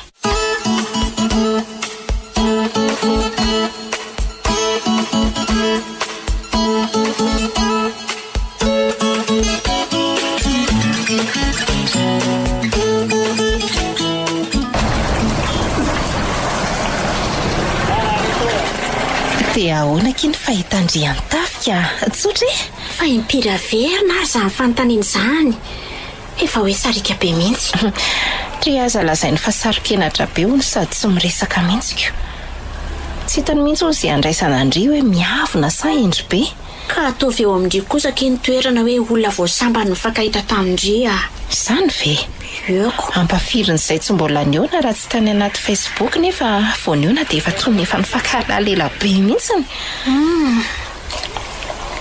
Dia ahoana akia ny fahitan-dry antafika? Tsotra e! Fa impiry averina ary izany fanontaniana izany? Efa hoe sariaka be mihitsy. Dry aza lazainy fa saro-kenatra be hono sady tsy miresaka mihitsy ko. Tsy hitany mihitsy hono izay handraisana an-dry hoe miavona sa hendry be. Ka ataovy eo amin-dry kosa akia ny toerana hoe olona vao sambany nifankahita tamin-dry a! Izany ve? Eko. Ampafirin'izay tsy mbola nihaona raha tsy tany anaty Facebook nefa vao nihaona dia efa toy ny efa nifankahalala ela be mihitsiny. Hum.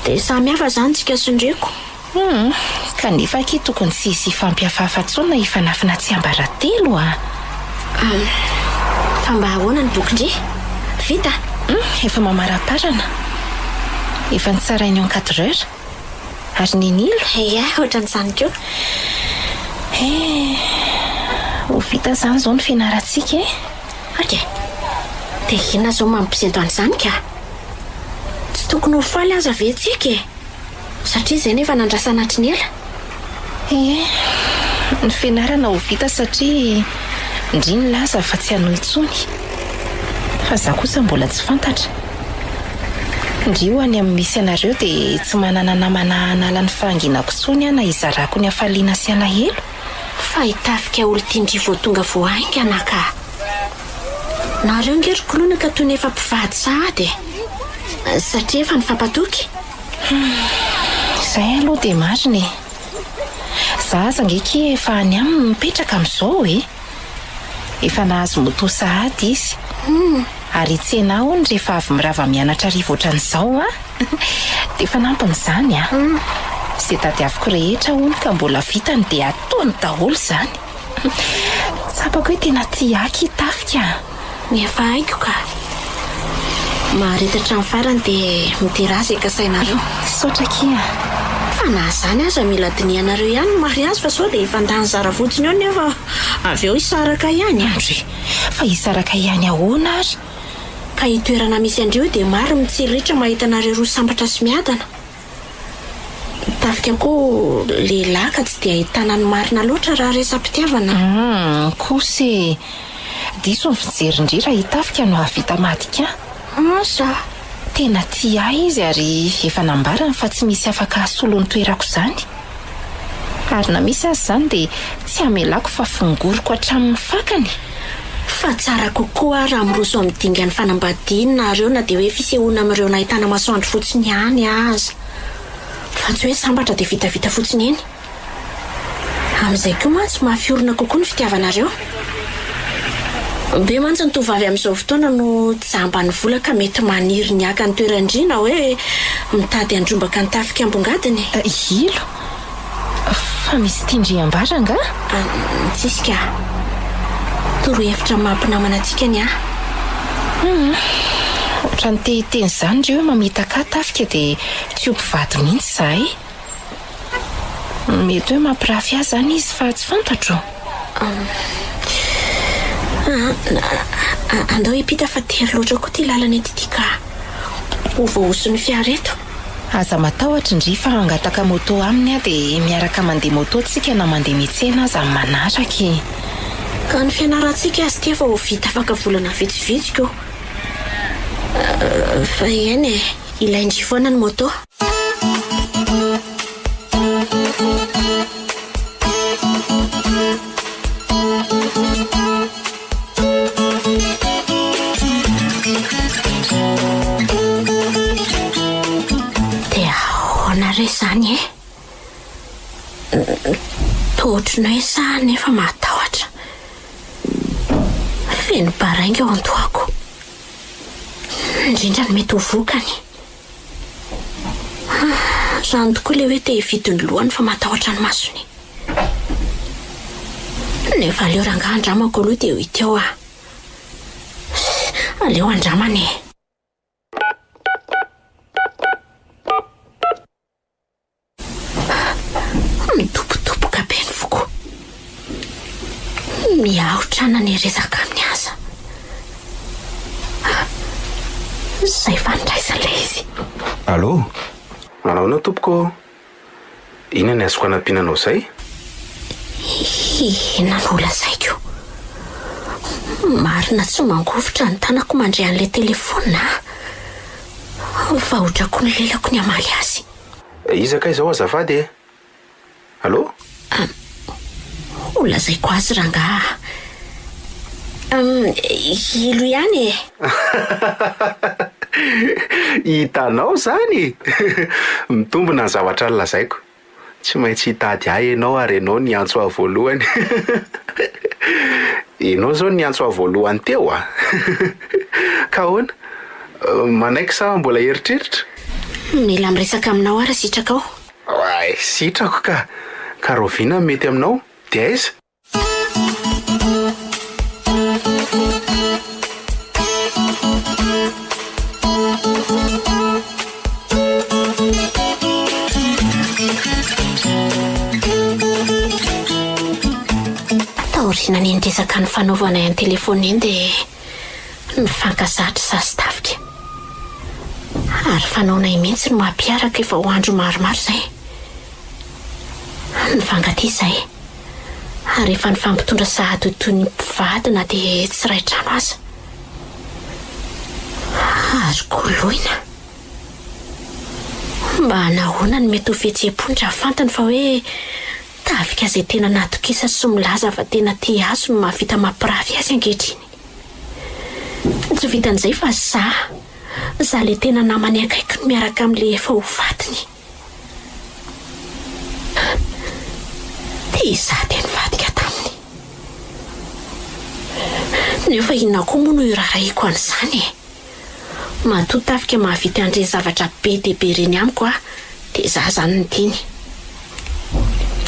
Dia samy hafa izany tsika sy ndriko. Hum. Kanefa akia tokony tsy hisy hifampihafahafa intsony na hifanafina tsiambaratelo a! Hum. Fa mba ahoana ny bokin-dry? Vita? Hum, efa mamaraparana. Efa nitsarain'ny encadreur. Ary Nenilo? Ia, ohatran'izany koa. Eh, ho vita izany izao ny fianarantsika e! Ok. Dia inona izao mampisento an'izany ka? Tsy tokony ho faly aza ve tsika e? Satria izay no efa nandrasana hatry ny ela. Ie, ny fianarana ho vita satria ndry nilaza fa tsy hanohy intsony. Fa za kosa mbola tsy fantatra. Ndry ho any amin'ny misy anareo dia tsy manana namana hanala ny fahanginako intsony aho na hizarako ny hafaliana sy alahelo. Fa hitafika olon-tian-dry vao tonga vao haingana ka. Nareo nge ry koloina ka toy ny efa mpivady sahady e. Satria efa nifampatoky. Hum, izay aloha dia marina e. Za aza ange kia efa any aminy mipetraka amin'izao e. Efa nahazo moto sahady izy. Ary hitsena ahy hono rehefa avy mirava mianatra hariva ohatran'izao an! Dia fanampin'izany an! Izay tadiaviko rehetra hono ka mbola vitany dia ataony daholo izany. Tsapako hoe tena tia ahy i Tafika an! Efa haiko ka. Mahareta hatramin'ny farany dia midera azy izay kasainareo. Misaotra akia a! Fa na izany aza mila dinihanareo ihany ny mariazy fa sao dia hifandany zara fotsiny eo nefa avy eo hisaraka ihany a! Ndry! Fa hisaraka ihany ahoana ary? Ka io toerana misy an-dreo dia maro mitsiriritra mahita anareo roa sambatra sy miadana. Ny tafika koa lehilahy ka tsy dia ahitana ny marina loatra raha resa-pitiavana. Humm kosa e! Diso ny fijerin-dry raha i Tafika no hahavita madika an! Asa! Tena tia ahy izy ary efa nambarany fa tsy misy afaka hasolo ny toerako izany. Ary na misy aza izany dia tsy hamelako fa fongoriko hatramin'ny fakany. Fa tsara kokoa raha miroso amin'ny dingan'ny fanambadiana nareo na dia hoe fisehoana amin'ireo nahitana masoandro fotsiny ihany aza. Fa tsy hoe sambatra dia vitavita fotsiny eny. Amin'izay koa mantsy mafy orina kokoa ny fitiavanareo. Be mantsy ny tovovavy amin'izao fotoana no jamban'ny vola ka mety maniry ny haka ny toeran-dry na hoe mitady handrombaka ny tafika ambongadiny. Ilo, fa misy tian-dry ambara angaha? Tsisy ka. Torohevitra maha mpinamana antsika ny ahy. Hum, ohatran'ny te hiteny izany ry hoe mamitaka ahy tafika dia tsy ho mpivady mihitsy izahay. Mety hoe mampirafy ahy izany izy fa tsy fantatro. Andao hiampita fa tery loatra koa ity lalana eto ity ka. Ho voahoson'ny fiara eto. Aza matahotra ndry fa hangataka moto aminy aho dia miaraka mandeha moto tsika na mandeha miantsena aza amin'ny manaraka e. Ka ny fianarantsika aza ity efa ho vita afaka volana vitsivitsy ko. Fa eny e, ilain-dry foana ny moto. Dia ahoana re izany e? Toa ohatry ny hoe sahy nefa mahatahotra. Feno baraingo ao an-dohako. Indrindra ny mety ho vokany. Izany tokoa ilay hoe te hividy ny lohany fa matahotra ny masony. Nefa aleo rangahy andramako aloha dia ho hita eo aho. Aleo andramana e. Midobodoboka be ny foko. Miahotra na ny resaka aminy aza. Izay fandraisana ilay izy. Allô? Manahoana tompoko ô? Inona ny azoko anampiana anao izay? Inona no holazaiko? Marina tsy mangovitra ny tanako mandre an'ilay telefaonina a! Vahotra koa ny lelako ny hamaly azy. Iza kay izao azafady e? Allô? Holazaiko azy rangaha a! Ilo ihany e! Hitanao izany e! Mitombina ny zavatra nolazaiko. Tsy maintsy hitady ahy ianao ary ianao no niantso ahy voalohany. Ianao izao no niantso ahy voalohany teo a! Ka ahoana? Manaiky sa mbola hieritreritra? Mila miresaka aminao aho raha sitrakao. Oay, sitrako ka! Ka rahoviana no mety aminao? Dia aiza? Taorianan'iny resaka nifanaovanay an-telefaonina iny dia nifankazatra izaho sy Tafika. Ary fanaonay mihitsy ny mampiaraka efa ho andro maromaro izay. Nifankatia izahay ary efa nifampitondra sahady ho toy ny mpivady na dia tsy iray trano aza. Ary koloina. Mba nahoana no mety ho fihetseham-pony raha fantany fa hoe Tafika izay tena natokisany sy milaza fa tena tia azy no mahavita mampirafy azy ankehitriny? Tsy vitan'izay fa za, za ilay tena namany akaiky no miaraka amin'ilay efa ho vadiny. Dia izaho dia nivadika taminy. Nefa inona koa moa no hiraharahiako an'izany e? Matoa tafika mahavita an'ireny zavatra be dia be ireny amiko aho dia izaho izany no tiany.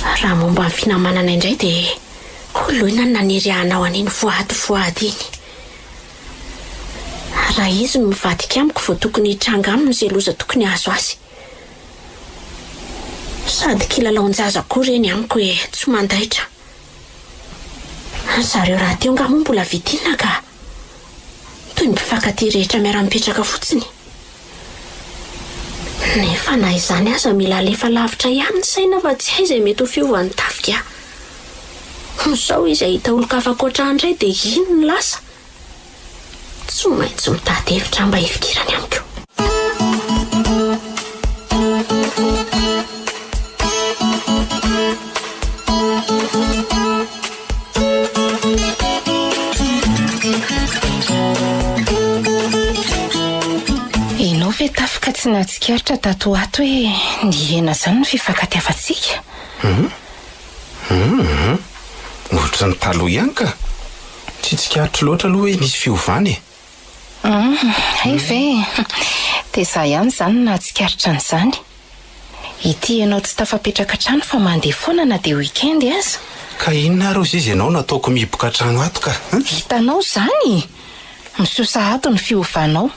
Raha momba ny finamanana indray dia koloina ny nanery ahy hanao an'iny voady voady iny. Raha izy no mivadika amiko vao tokony hitranga aminy izay loza tokony hahazo azy. Sady kilalaon-jaza koa ireny amiko e, tsy mandaitra. Zareo rahateo angaha moa mbola vita inona ka? Toy ny mpifankatia rehetra miara-mipetraka fotsiny. Nefa na izany aza mila alefa lavitra ihany ny saina fa tsy hay izay mety ho fiovan'ny tafika. Sao izy hahita olon-kafa ankoatra ahy indray dia iny no lasa. Tsy maintsy mitady hevitra mba hifikirany amiko. Ianao ve Tafika tsy nahatsikaritra tato ho ato hoe nihena izany ny fifankatiavantsika? Hum hum ohatran'ny taloha ihany ka! Tsy tsikaritro loatra aloha hoe nisy fiovana e! Hum, hay ve? Dia izaho ihany izany no nahatsikaritra an'izany. Ity ianao tsy tafapetraka an-trano fa mandeha foana na dia week-end aza. Ka inona ary ozy izy ianao no ataoko mihiboka an-trano ato ka? Hitanao izany e! Miseho sahady ny fiovanao.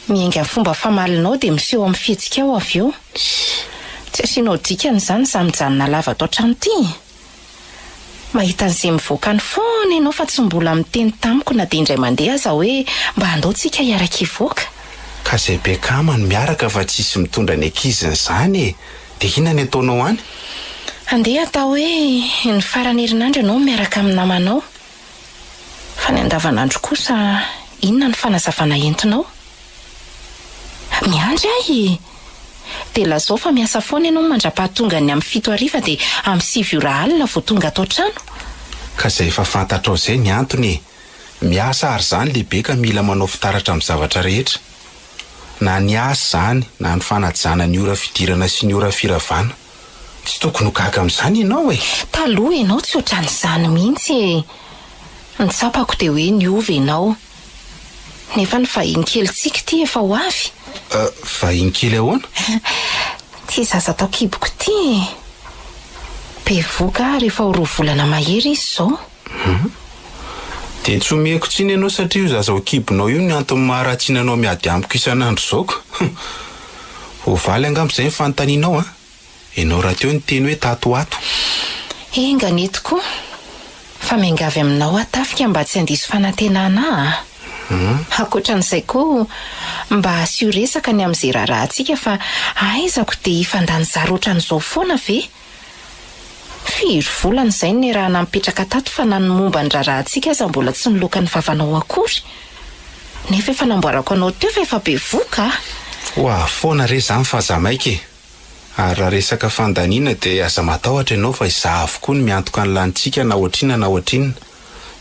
Miainga amin'ny fomba famalinao dia miseho amin'ny fihetsikao avy eo. Tsy asianao dikany izany izaho mijanona lava ato an-trano ity e! Mahita an'izay mivoaka any foana ianao fa tsy mbola miteny tamiko na dia indray mandeha aza hoe mba andao tsika hiaraka hivoaka. Ka zay be akama no miaraka fa tsisy mitondra ny ankiziny zany e! De inona ny ataonao any? Andeha atao hoe ny faran'ny herinandro ianao miaraka amin'ny namanao. Fa ny andavanandro kosa inona ny fanazavana entinao? Miandry ahy e! Dia lazao fa miasa foana ianao mandra-pahatongan'ny amin'ny fito hariva dia amin'ny sivy ora alina vao tonga ato an-trano. Ka izay efa fantatrao izay ny antony e! Miasa ary izany lehibe ka mila manao fitaratra amin'ny zavatra rehetra. Na ny asa izany na ny fanajana ny ora fidirana sy ny ora firavana. Tsy tokony ho gaga amin'izany ianao e! Taloha ianao tsy ohatran'izany mihitsy e! Ny tsapako dia hoe niova ianao. Nefa ny vahiny kelintsika ity efa ho avy. Vahiny kely ahoana? Ity zaza tao kiboko ity e! Bevohoka ary efa ho roa volana mahery izy izao. Hum. Dia tsy omeko tsiny ianao satria io zaza ao kibonao io no antony maharatsiana anao miady amiko isan'andro izao ko. Voavaly angamba izay ny fanontanianao an! Ianao rahateo niteny hoe tato ho ato. Enga anie tokoa. Fa miangavy aminao aho Tafika mba tsy handiso fanantenana ahy a! Ankoatran'izay koa, mba asio resaka ny amin'izay raharahantsika fa aizako dia hifandany zara ohatran'izao foana ve? Firy volana izay no niarahana nipetraka tato fa na ny momba ny raharahantsika aza mbola tsy niloaka ny vavanao akory. Nefa efa namboarako anao teo fa efa bevohoka a! Ho avy foana re izany fa aza maika e! Ary raha resaka fandaniana dia aza matahotra ianao fa izaho avokoa no miantoka ny lanintsika na ohatrinona na ohatrinona.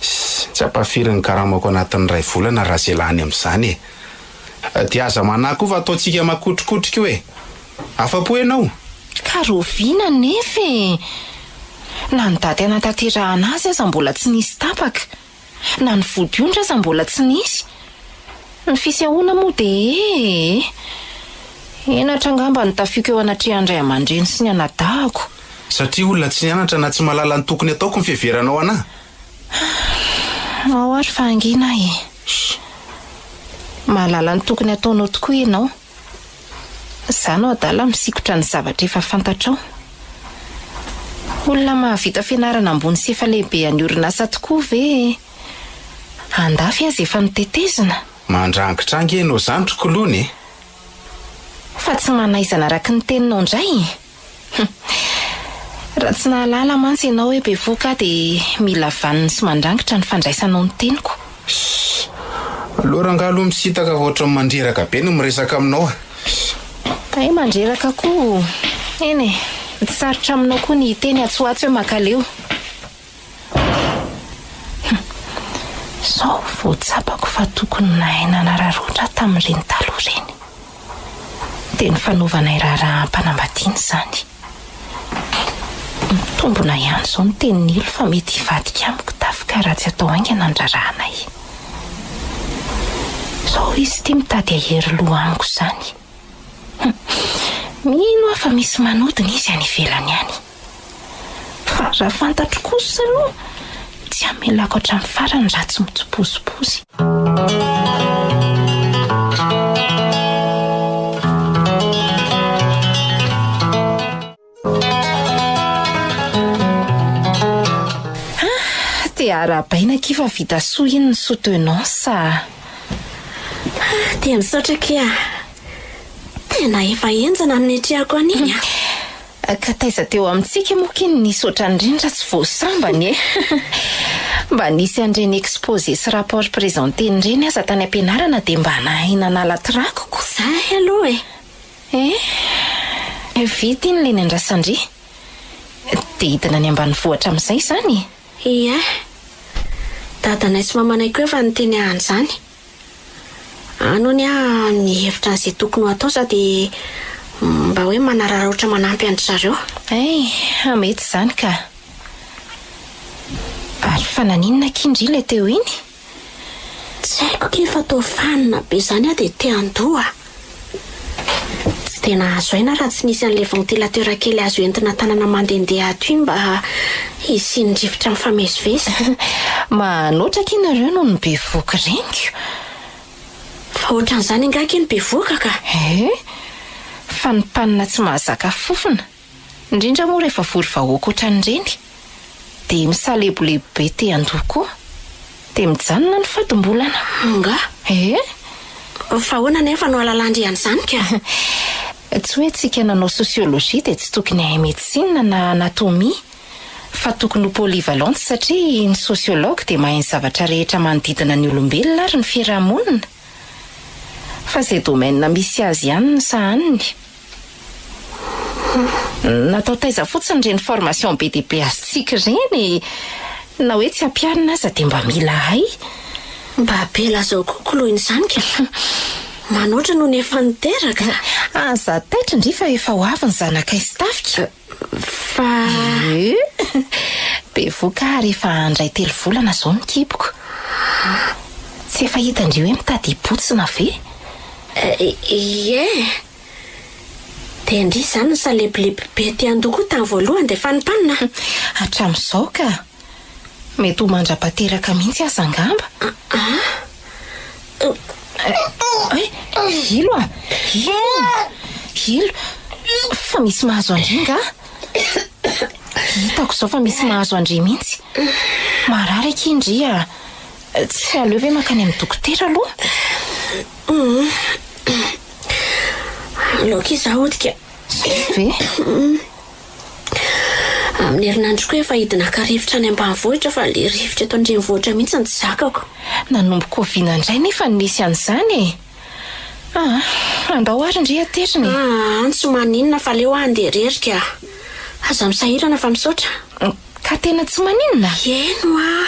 Ssy, tsy ampahafiry ny karamako anatin'ny iray volana raha izay lany amin'izany e! Dia aza manahy koa fa ataontsika makotrokotroka io e! Afa-po ianao? Ka rahoviana anefa e! Na ny daty hanatanterahana azy aza mbola tsy nisy tapaka. Na ny vodiondry aza mbola tsy nisy. Ny fisehoana moa dia ee. Henatra angamba no tafiako eo anatrehan'ny ray aman-dreny sy ny anadahako. Satria olona tsy nianatra na tsy mahalala ny tokony ataoko ny fiheveranao anà. Ao ary fa hangina aho e. Mahalala ny tokony hataonao tokoa ianao. Za no adala misikotra ny zavatra efa fantatrao. Olona mahavita fianarana ambony sy efa lehibe any orinasa tokoa ve e? Andafy aza efa notetezina. Mandrangitra ange ianao zany ry kolony e! Fa tsy manaizana araky ny teninao indray e! Raha tsy nahalala mantsy ianao hoe bevohoka aho dia mila vaniny sy mandrangitra ny fandraisanao ny teniko. Shh! Aleo rangahy aloha misintaka fa ohatran'ny mandreraka be ny miresaka aminao a! Hay mandreraka koa! Eny e! Tsy sarotra aminao koa ny hiteny atsy ho atsy hoe mankaleo. Hum! Izao vao tsapako fa tokony nahay nanararaotra aho tamin'ireny taloha ireny. Dia ny fanaovanay raharaham-panambadiana izany. Mitombina ihany izao ny tenin'i Ilo fa mety hivadika amiko Tafika raha tsy atao haingana ny raharahanay. Izao izy ity mitady hahery loha amiko izany. Hum! Mino aho fa misy manodina izy any ivelany any. Fa raha fantatro kosa aloha, tsy hamelako hatramin'ny farany raha tsy mitsipozipozy. Ah, dia arahabaina akia fa vita soa iny ny soutenance a! Ah, dia misaotra akia. Tena efa henjana ny niatrehako an'iny a! Ka taiza teo amintsika moa ky ny nisy ohatran'ireny raha tsy vao sambany e! Mba nisy an'ireny exposé sy rapport présenté-ny ireny aza tany am-pianarana dia mba nahay nanala trakiko. Zay aloha e! Eh! Vita iny ilay niandrasan-dry. Dia hidina any ambanivohitra amin'izay izany e? Ie. Dadanay sy mamanay koa efa niteny ahy an'izany. Any hono aho mihevitra an'izay tokony ho atao sady mba hoe manararaotra manampy an-dry zareo. Hay, mety izany ka. Ary fa naninona akia ndry ilay teo iny? Tsy haiko akia fa toa fanina be izany aho dia te handoa. Tsy dia nahazo aina raha tsy nisy an'ilay ventilateur kely azo entina tanana mandehandeha ato iny mba hisian'ny rivotra mifamezivezy. Manoatra akia nareo noho ny bevohoka reniko. Fa ohatran'izany angaha akia ny bevohoka ka? Eh! Fa ny mpanina tsy mahazaka fofona. Indrindra moa rehefa vory vahoaka ohatran'ireny. Dia misalebolebo be te handoa koa. Dia mijanona ny fadimbolana. Angaha? Eh! Fa ahoana anefa no ahalalan-dry an'izany ka? Tsy hoe tsika nanao sociologie dia tsy tokony hahay médecine na anatomie. Fa tokony ho polyvalente satria ny sociologue dia mahay ny zavatra rehetra manodidina ny olombelona ary ny fiarahamonina. Fa izay domaine misy azy ihany no sahaniny. Natao taiza fotsiny ireny formation be dia be azontsika ireny e! Na hoe tsy ampiharina aza dia mba mila hay. Mba be lazao koa koloina izany ka! Manoatra noho ny efa niteraka. Aza taitra ndry fa efa ho avy ny zanakay sy tafika. Fa. Ee! Bevoka ary efa handray 3 volana izao ny kiboko. Tsy efa hitan-dry hoe mitady hibotsina ve? Ie! Dia ndry izany nisalebolebo be aty an-doha koa tamin'ny voalohany dia fanimpanina. Hatramin'izao ka! Mety ho mandra-pateraka mihitsy aza angamba. Ay! Ilo a! Ilo! Ilo! Fa misy mahazo an-dry angaha? Hitako izao fa misy mahazo an-dry mihitsy. Marary akia ndry a! Tsy aleo ve mankany amin'ny dokotera aloha? Aleo akia izaho hodika. Zay ve? Amin'ny herinandro koa efa hidina haka rivotra any ambanivohitra fa ilay rivotra eto an-drenivohitra mihitsy no tsy zakako. Nanomboka oviana indray nefa no nisy an'izany e? Aa, andao ary ndry aterina e. Aa, tsy maninona fa aleo aho handeha irery ka. Aza misahirana fa misaotra. Ka tena tsy maninona? Eny hoa.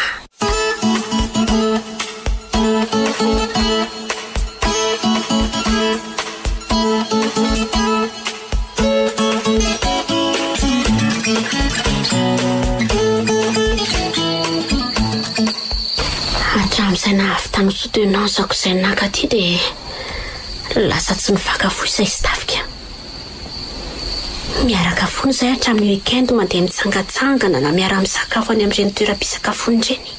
tamin'ny soutenance-ko izay nankaty dia lasa tsy nifankafoy izay sy Tafika. Miaraka foana izahay hatramin'ny week-end mandeha mitsangantsangana na miara-misakafo any amin'ireny toeram-pisakafoana ireny.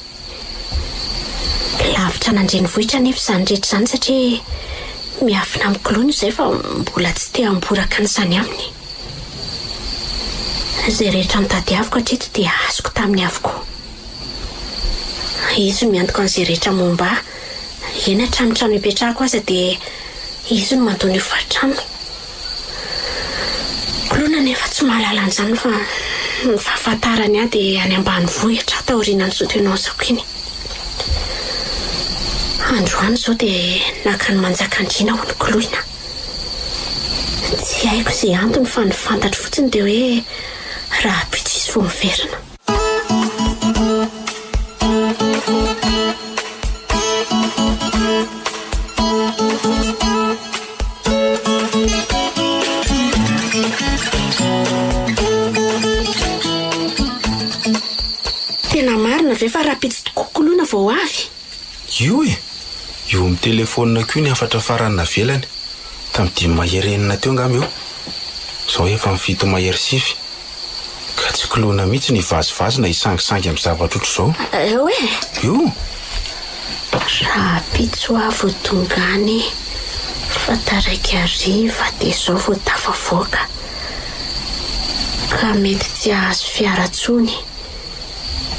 Lavitra an'andrenivohitra anefa izany rehetra izany satria miafina amin'ny koloina izay fa mbola tsy te hamboraka an'izany aminy. Izay rehetra notadiaviko hatreto dia azoko taminy avokoa. Izy no miantoka an'izay rehetra momba ahy, eny hatramin'ny trano ipetrahako aza dia izy no mandoa ny hofantrano. Koloina anefa tsy mahalala an'izany fa ny fahafantarany ahy dia any ambanivohitra aho taorianan'ny soutenance-ko iny. Androany izao dia naka an'i Manjakandriana hono Koloina. Tsy haiko izay antony fa ny fantatro fotsiny dia hoe rahampitso izy vao miverina. Tena marina ve fa rahampitso tokoa Koloina vao avy? Io e! Io amin'ny telefaonina-ko io ny hafatra farany navelany. Tamin'ny dimy mahery enina teo angamba io. Izao efa amin'ny fito mahery sivy. Ka tsy koloina mihitsy ny hivazivazy na hisangisangy amin'ny zavatra ohatr'izao. Eo e! Io! Rahampitso aho vao tonga any fa taraiky hariva dia izao vao tafavoaka. Ka mety tsy hahazo fiara intsony.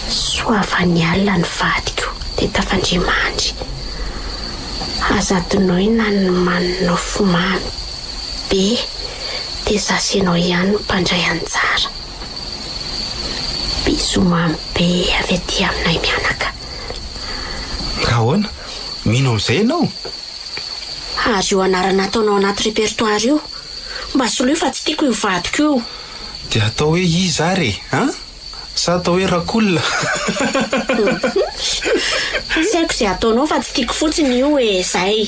Soava ny alina ny vadiko dia tafandria mandry. Aza adinoina ny manonofy mamy be dia za sy ianao ihany no mpandray anjara. Bisous mamy be avy aty aminay mianaka. Ka ahoana? Mino amin'izay ianao? Ary io anarana ataonao anaty répertoire io, mba soloy fa tsy tiako io vadiko io. Dia atao hoe iza ary e? An? Sa atao hoe Rakool? Tsy haiko izay ataonao fa tsy tiako fotsiny io e, zay.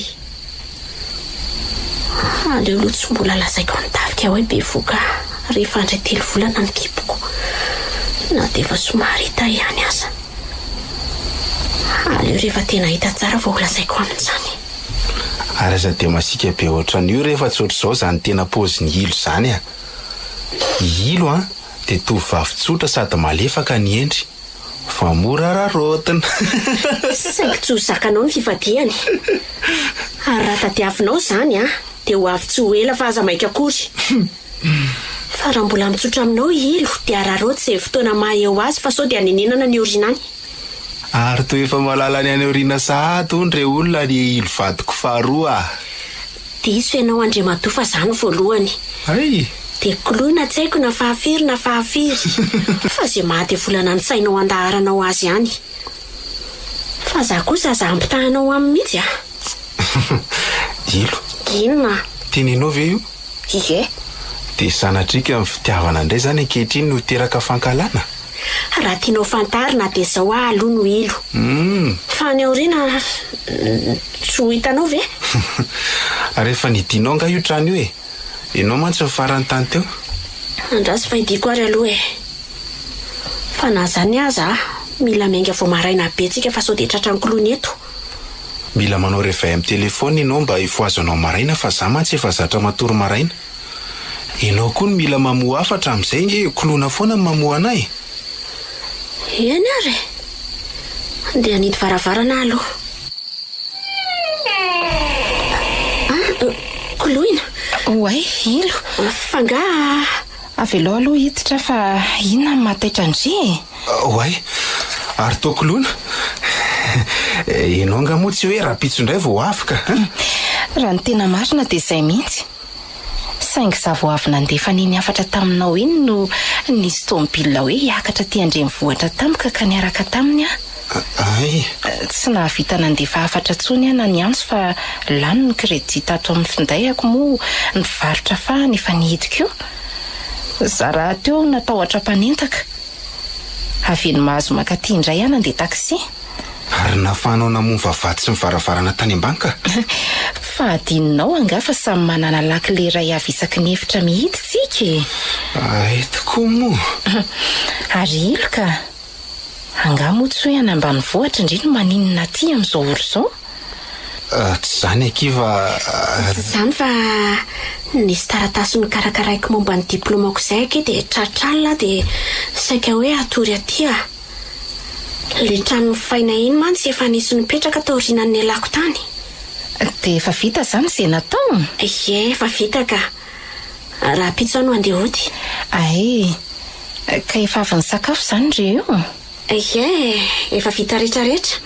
Aleo aloha tsy mbola lazaiko an'i Tafika hoe bevoka rehefa handray telo volana ny kiboko, na dia efa somary hita ihany aza. Aleo rehefa tena hita tsara vao holazaiko aminy izany. Ary aza dia masiaka be ohatran'io rehefa tsy ohatr'izao izany tena paozin'i Ilo izany a! I Ilo an, dia tovovavy tsotra sady malefaka ny endry, fa mora araraotina. Saingy tsy ho zakanao ny fivadihany. Ary raha tadiavinao izany an, dia ho avy tsy ho ela fa aza maika akory. Fa raha mbola mitsotra aminao i Ilo dia araraoty izay fotoana maha eo azy fa sao dia hanenenana ny aoriana any. Ary toa efa mahalala ny any aoriana sahady hono re olona ry Ilo vadiko faharoa a! Diso ianao Andriamatoa fa za no voalohany. Hay! Dia koloina tsy haiko na fahafiry na fahafiry fa ze maha devolana ny sainao andaharanao azy ihany. Fa za kosa aza ampitahanao aminy mihitsy a! Ilo. Inona? Teninao ve io? Ie. Dia sanatrika ny fitiavana indray izany ankehitriny no hiteraka fankahalana? Raha tianao fantarina dia izao aho aloha no ilo. Fa any aoriana tsy ho hitanao ve? Ary efa nidinao angaha io trano io e? Ianao mantsy no farany tany teo. Andraso fa hidiako ary aloha e. Fa na izany aza, mila miainga vao maraina be tsika fa sao dia tratran'ny koloina eto. Mila manao réveil amin'ny téléphone ianao mba hifohazanao maraina fa za mantsy efa zatra matory maraina. Ianao koa no mila mamoha hafatra amin'izay nge koloina foana ny mamoha anay e. Eny ary e! Andeha hanidy varavarana aho aloha. Ah, koloina! Oay, ilo! Fa angaha. Avelao aloha hiditra fa inona no mahataitra an-dry e? Oay, ary toa koloina? Ianao angaha moa tsy hoe rahampitso indray vao ho avy ka? Raha ny tena marina dia izay mihitsy. Saingy izaho vao avy nandefa an'iny hafatra taminao iny no nisy tômôbila hoe hiakatra aty an-drenivohitra tampoka ka niaraka taminy aho. Ay! Tsy nahavita nandefa hafatra intsony aho na niantso fa lany ny crédit tato amin'ny finday-ako moa ny varotra fahany efa nihidy koa. Za rahateo natahotra mpanendaka. Avy eny Mahazo mankaty indray aho nandeha taxi. Ary nahafahanao namoha ny vavahady sy ny varavarana tany ambany ka? Fa adinonao angaha fa samy manana lakile iray avy isaky ny efitra mihidy tsika e! Ay tokoa moa! Ary ilo ka! Angaha moa tsy hoe any ambanivohitra ndry no maninona aty amin'izao ora izao? Tsy izany akia fa. Tsy izany fa nisy taratasy nokarakaraiko momba ny diplaomako izay akia dia tratra alina aho dia saika hoe hatory aty aho. Ilay trano nofaina iny mantsy efa nisy nipetraka taorianan'ny nialako tany. Dia efa vita izany izay natao? Ie, efa vita ka. Rahampitso aho no handeha hody. Hay, ka efa avy nisakafo izany ry io? Ie, efa vita retraretra.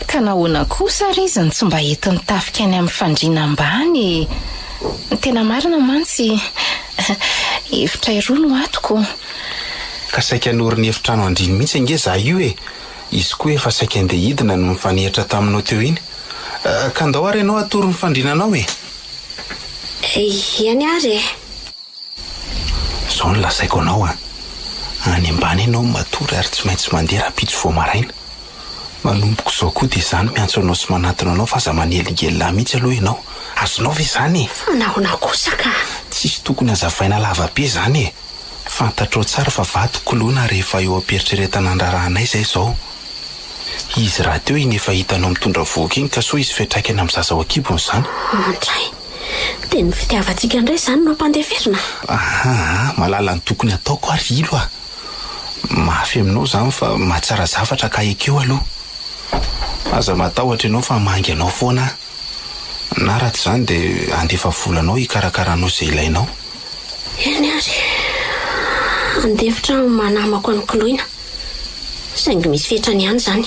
Ka nahoana kosa ary izy no tsy mba entin'ny tafika any amin'ny fandriana ambany e? Ny tena marina mantsy, hevitra roa no ato ko. Ka saika hanoro ny efitrano andriany mihitsy ange za io e! Izy koa efa saika andeha hidina no nifanehitra taminao teo iny. Ka ndao ary ianao atoro ny fandriana anao e! Eny ary e! Izao no lazaiko anao an! Any ambany ianao matory ary tsy maintsy mandeha rahampitso vao maraina. Manomboka izao koa dia izaho no miantso anao sy manatona anao fa aza manelingelina ahy mihitsy aloha ianao. Azonao ve izany e? Fa nahoana kosa ka? Tsisy tokony hazavaina lava be izany e! Fantatrao tsara fa vadiko koloina rehefa eo am-pieritreretana ny raharahanay izay izao. Izy rahateo iny efa hitanao mitondra vohoka iny ka soa hisy fiantraikany amin'ny zaza ao an-kibony izany. Andray! Dia ny fitiavantsika indray izany no ampandeferina? Ahaa, mahalala ny tokony hataoko aho ry Ilo a! Mafy aminao izany fa mahatsara zavatra ka ekeo aloha. Aza matahotra ianao fa hamangy anao foana aho. Na raha tsy izany dia handefa vola anao hikarakaranao izay ilainao. Eny ary, handefitra aho amin'ny maha namako an'i Koloina. Saingy misy fetrany ihany izany.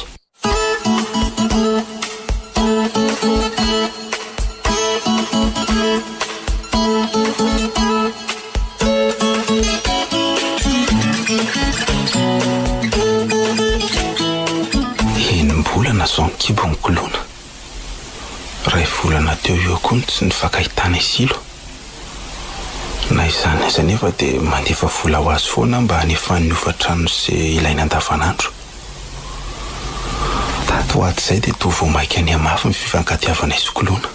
Enim-bolana izao ny kibon'i Koloina. Iray volana teo eo koa no tsy nifankahitana i Silo. Na izany aza anefa dia mandefa vola ho azy foana aho mba hanefany ny hofan-trano sy izay ilainy andavanandro. Tato ho ato izay dia toa vao mainka nihamafy ny fifankatiavanay sy Koloina.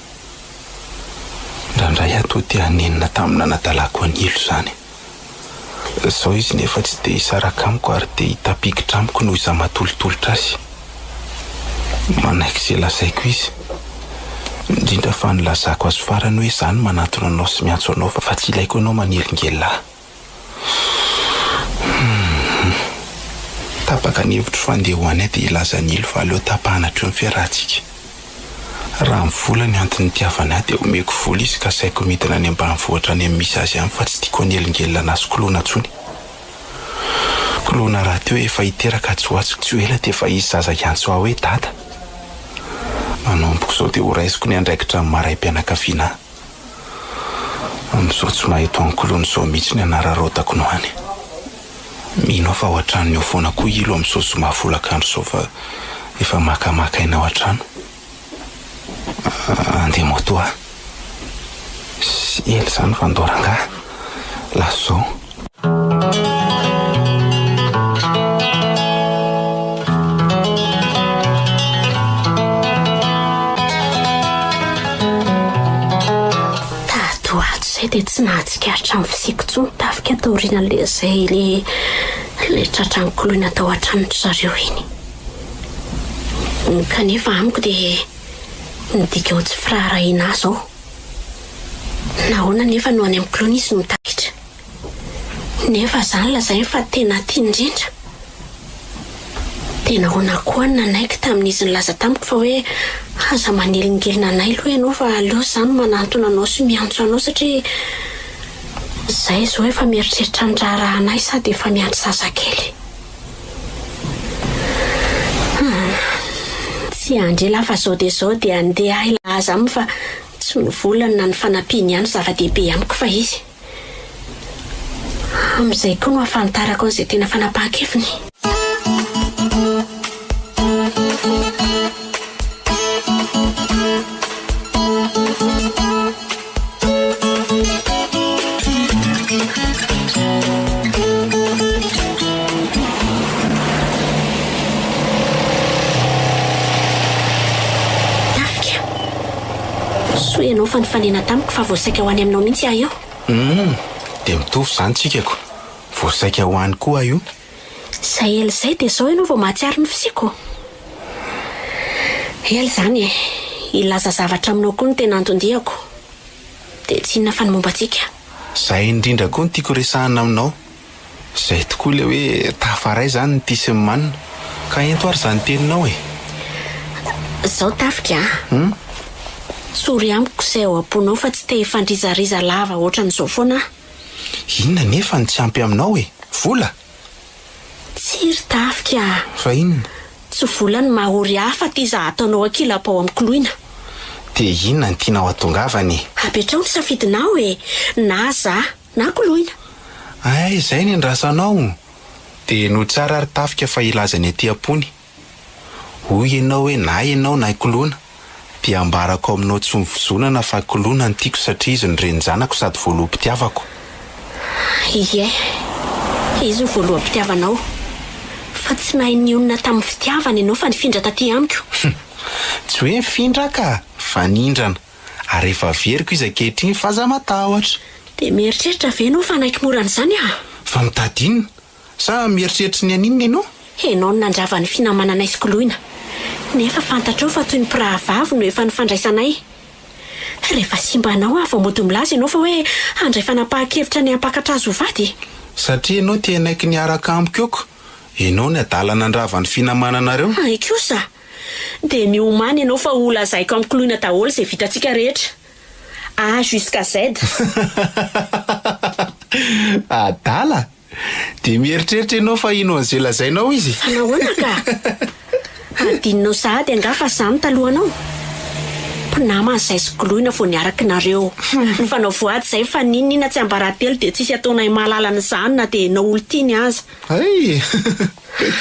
Indraindray aho toa te hanenina tamin'ny nanadalako an'i Ilo izany. Izao izy nefa tsy te hisaraka amiko ary te hitapikitra amiko noho izaho matolotolotra azy. Manaiky izay lazaiko izy. Indrindra fa nilazako azy farany hoe izaho no manantona anao sy miantso anao fa tsy ilaiko ianao manelingelina ahy. Humm. Tapaka ny hevitro fa ndeha ho any aho dia hilaza an'i Ilo fa aleo tapahana hatreo ny fiarahantsika. Raha ny vola ny antony nitiavany ahy dia omeko vola izy ka asaiko midina any ambanivohitra any amin'ny misy azy any fa tsy tiako hanelingelina an'azy koloina intsony. Koloina rahateo efa hiteraka atsy ho atsy tsy ho ela dia efa hisy zaza hiantso ahy hoe dada. Manomboka izao dia horaisiko ny andraikitra amin'ny maha raim-pianakaviana ahy. Amin'izao tsy mahay toankoloana izao mihitsy ny anararaotako no any. Mino aho fa ao an-tranony ao foana koa Ilo amin'izao zoma folakandro izao fa efa makamaka aina ao an-trano. Andeha moto aho. Ela izany fa ndao rangahy. Lasa izao. Tato ho ato izay dia tsy nahatsikaritra ny fisiako intsony tafika taorian'ilay izay ilay ilay tratra nikoloina tao an-tranon-dry zareo iny. Kanefa amiko dia midika ho tsy firaharahiana ahy izao. Nahoana anefa no any amin'ny koloina izy no taitra? Nefa izany lazainy fa tena tiany indrindra. Dia nahoana koa no nanaiky tamin'izy nilaza tamiko fa hoe aza manelingelina anay aloha ianao fa aleo izaho no manantona anao sy miantso anao satria izahay izao efa mieritreritra ny raharahanay sady efa miandry zazakely. Hum. Tsy handre lahy fa izao dia izao dia andeha aho hilaza aminy fa tsy ny volany na ny fanampiany ihany no zava-dehibe amiko fa izy. Amin'izay koa no hahafantarako an'izay tena fanapahan-keviny. Tafika. Soa ianao fa nifanena tamiko fa vao saika ho any aminao mihitsy aho io. Humm, dia mitovy izany tsika ko. Vao saika ho any koa aho io. Izay ela izay dia izao ianao vao mahatsiaro ny fisiako? Ela izany e! Hilaza zavatra aminao koa no tena anton-diako. Dia tsy inona fa ny momba antsika. Izay indrindra koa no tiako resahina aminao. Izay tokoa ilay hoe tafaray izany ny tia sy ny manina. Ka ento ary izany teninao e! Izao Tafika a! Tsory amiko izay ao am-ponao fa tsy te hifandrizariza lava ohatran'izao foana aho. Inona anefa no tsy ampy aminao e? Vola? Tsia ry Tafika a! Fa inona? Tsy vola no maha ory ahy fa ty za ataonao ankilabao amin'ny koloina. Dia inona no tianao hatongavana e? Apetraho ny safidinao e! Na za, na koloina. Hay, izay ny andrasanao! Dia henoy tsara ry Tafika fa hilaza ny aty am-pony. Hoy ianao hoe na ianao na koloina, dia ambarako aminao tsy mivozonana fa koloina no tiako satria izy no renin-janako sady voaloham-pitiavako. Ie, izy no voaloham-pitiavanao. Fa tsy nahay nionona tamin'ny fitiavana ianao fa nifindra taty amiko. Tsy hoe nifindra ka, fa nindrana. Ary efa averiko izy ankehitriny f'aza matahotra. Dia mieritreritra ve ianao fa hanaiky mora an'izany aho? Fa mitady inona? Sa mieritreritry ny haninona ianao? Ianao no nandrava ny finamananay sy Koloina. Nefa fantatrao fa toy ny mpirahavavy no efa nifandraisanay. Rehefa simbanao aho vao mody milaza ianao fa hoe handray fanapahan-kevitra ny hampakatra azy ho vady. Satria ianao te hanaiky ny hiaraka amiko eo ko. Ianao ny adala nandrava ny finamananareo. Hay kosa! Dia miomàna ianao fa ho lazaiko amin'i Koloina daholo izay vitantsika rehetra. A jusqu'à Z. Adala! Dia mieritreritra ianao fa hino an'izay lazainao izy? Fa nahoana ka? Hadinonao sahady angaha fa za no talohanao? Mpinamana izay sy Koloina vao niaraka nareo. Nifanao voady izay fa n'inon'inona tsiambaratelo dia tsisy ataonay mahalala an'izany na dia ianao olon-tiany aza. Hay!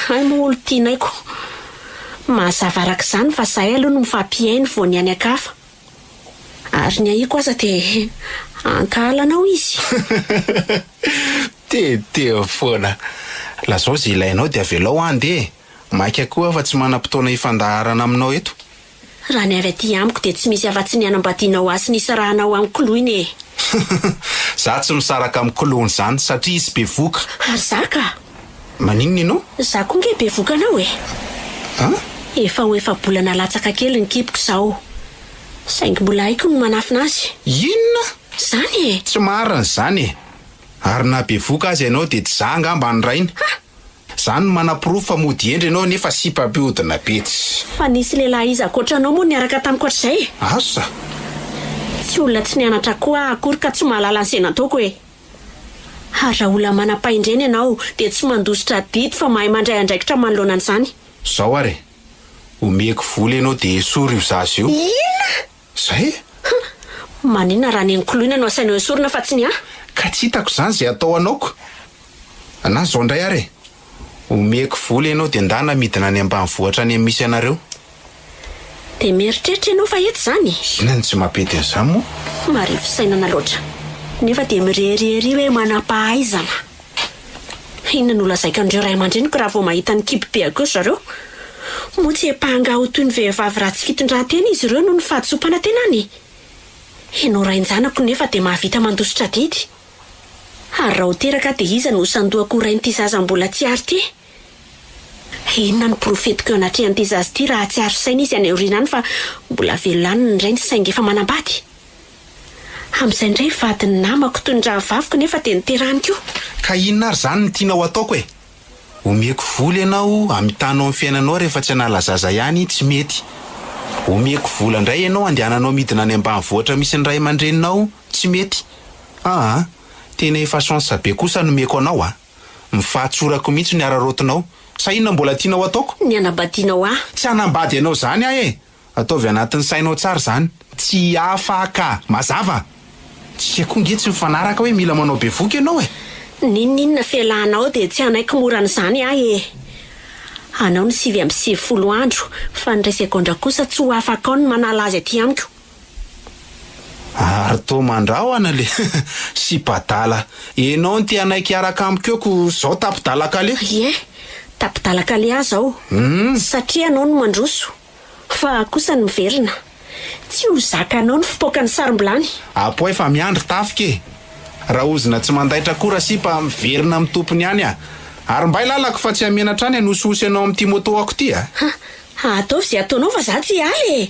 Hay moa olon-tianay ko. Mazava araka izany fa izahay aloha no mifampihaino vao ny any an-kafa. Ary ny ahiako aza dia hankahala anao izy. Teniteny foana. Lazao izay ilainao dia avelao handeha e! Maika koa aho fa tsy manam-potoana hifandaharana aminao eto. Raha ny avy aty amiko dia tsy misy afa-tsy ny hanambadianao ahy sy ny hisarahanao amiko koloina e! Za tsy misaraka amin'i koloina izany satria izy bevoka. Ary za ka! Maninona ianao? Za koa nge bevoka anao e! An? Efa ho efa-bolana latsaka kely ny kiboko izao. Saingy mbola haiko ny manafina azy. Inona? Izany e! Tsy marina izany e! Ary na bevoka aza ianao dia tsy za angamba ny rainy. Ha! Izany no manaporofo fa mody hendry ianao nefa sipa mpihodina be tsy. Fa nisy lehilahy iza ankoatra anao moa niaraka tamiko hatrizay e? Asa! Tsy olona tsy nianatra koa aho akory ka tsy mahalala an'izay nataoko e! Ary raha olona manam-pahendrena ianao dia tsy mandositra adidy fa mahay mandray andraikitra manoloana an'izany. Izao ary e! Omeko vola ianao dia esory io zaza io. Inona? Zay e! Huh! Maninona raha ny an'i Koloina no asainao esorina fa tsy ny ahy? Ka tsy hitako izany izay atao anao ko! Na izao indray ary e! Omeko vola ianao dia ndana midina any ambanivohitra any amin'ny misy anareo. Dia mieritreritra ianao fa hety izany? Inona no tsy mampety an'izany moa? Marivo fisainana loatra. Nefa dia mirery ery hoe manam-pahaizana. Inona no holazaiko an'ireo ray aman-dreniko raha vao mahita ny kibobeako eo ry zareo? Moa tsy hiampanga ahy ho toy ny vehivavy ratsy fitondran-tena izy ireo noho ny fahadisoam-panantenany? Ianao rain-janako nefa dia mahavita mandositra adidy. Ary raha ho teraka aho dia iza no hosandohako ho rain'ity zaza mbola tsy ary ity? Inona no porofo entiko eo anatrehan'ity zaza ity raha hahatsiaro saina izy any aoriana any fa mbola velona any ny rainy saingy efa manambady? Amin'izay indray vadin'ny namako toy ny rahavaviko nefa dia niterahany koa. Ka inona ary izany no tianao ataoko e? Omeko vola ianao hamitanao ny fiainanao rehefa tsy hanala zaza ihany tsy mety. Omeko vola indray ianao handehananao midina any ambanivohitra misy ny ray aman-dreninao tsy mety. Aa! Tena efa chance be kosa no omeko anao a! Ny fahatsorako mihitsy no araraotinao. Sa inona mbola tianao ataoko? Ny hanambadianao ahy. Tsy hanambady anao izany aho e! Ataovy anatin'ny sainao tsara izany. Tsy afaka! Mazava? Tsika koa nge tsy mifanaraka hoe mila manao bevoka ianao e! N'inon'inona fialanao dia tsy hanaiky mora an'izany aho e! Anao ny 99 andro fa ny iray segondra kosa tsy ho afakao ny manala azy aty amiko. Ary toa mandrahona le sipa adala. Enao no te hanaiky hiaraka amiko eo ko zao tapi-dalan-kaleha. Ie, tapi-dalan-kaleha aho zao. Satria ianao no mandroso. Fa aho kosa no miverina. Tsy ho zakanao ny fipoakan'ny sarom-bilany. Apoay fa miandry tafika e! Raha ozona tsy mandaitra koa rasipa miverina amin'ny tompony ihany ah! Ary mbay lalako fa tsy hamenatra any hanosihosy anao amin'ity moto-ako ity ah! Ha, ataovy izay ataonao fa za tsy hiala e!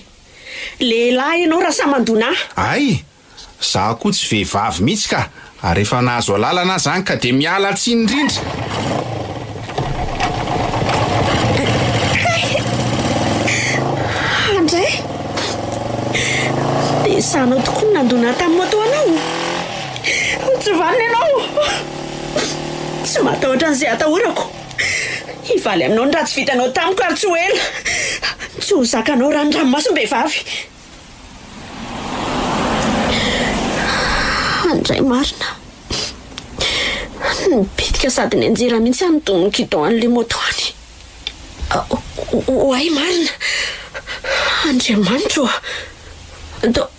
Lehilahy ianao raha sahy mandona ahy. Hay! Izaho koa tsy vehivavy mihitsy ka! Ary efa nahazo alalana aho izany ka dia miala tsiny indrindra! Andray! Dia izaho tokoa no nandona ahy tamin'ny moto anao? Tsy vanona ianao! Tsy matahotra an'izay atahorako! Hivaly aminao ny ratsy vitanao tamiko ary tsy ho ela! Tsy ho zakanao raha ny ranomasom-behivavy! Andray marina. Nibitika sady nianjera mihitsy aho ny guidon an'ilay moto any. Oay marina. Andriamanitro ô. Toa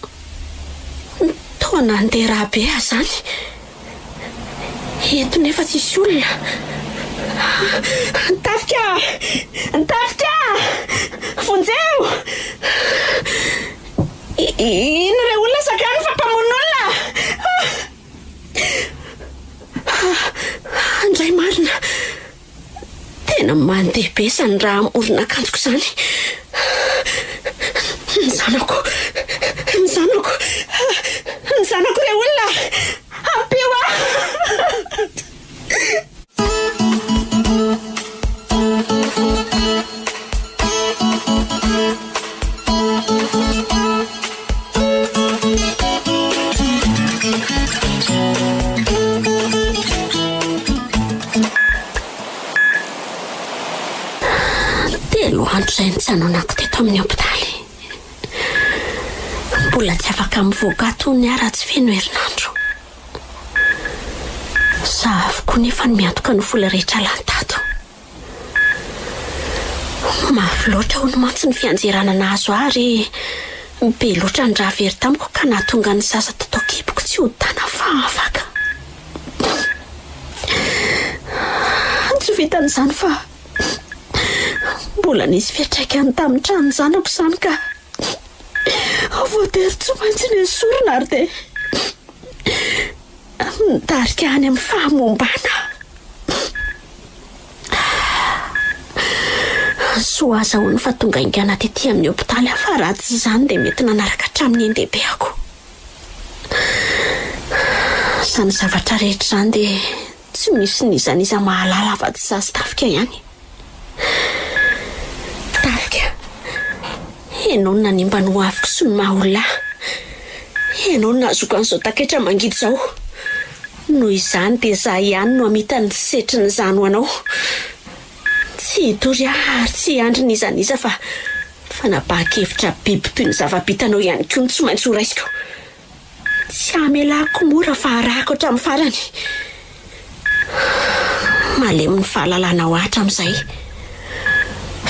toa nandeha rà be aho izany. Eto nefa tsisy olona. Tafika! Tafika! Vonjeo! Iny re olona sakano fa mpamono olona! Andray marina! Tena mandeha be izany raha amoron'akanjoko izany. Ny zanako, ny zanako, ny zanako re olona! Ampio aho! Telo andro izay nijanonako teto amin'ny hopitaly. Mbola tsy afaka mivoaka ato hono aho raha tsy feno herinandro. Za avokoa nefa no miantoka ny vola rehetra lany tato. Mafy loatra hono mantsy ny fianjerana nahazo ahy ary be loatra ny rà very tamiko ka nahatonga ny zaza tato an-kiboko tsy ho tana fa afaka. Tsy vitan'izany fa mbola nisy fiantraikany tamin'ny tranon-janako izany ka voatery tsy maintsy nesorina ary dia nitarika any amin'ny fahamombana. Soa aza hono fa tonga haingana tety amin'ny hopitaly aho fa raha tsy izany dia mety nanaraka hatramin'ny ain-dehibeako. Izany zavatra rehetra izany dia tsy misy n'iza n'iza mahalala afa-tsy izaho sy Tafika ihany. Tafika, ianao no nanimba ny hoaviko sy ny maha olona ahy. Ianao no nahazoako an'izao taketra mangidy izao. Noho izany dia izaho ihany no hamita ny setrin'izany ho anao. Tsy hitory aho ary tsy hiandry n'iza n'iza fa fanapahan-kevitra biby toy ny zava-bitanao ihany koa no tsy maintsy horaisiko. Tsy hamelako mora fa harahako hatramin'ny farany. Malemy ny fahalalanao ahy hatramin'izay.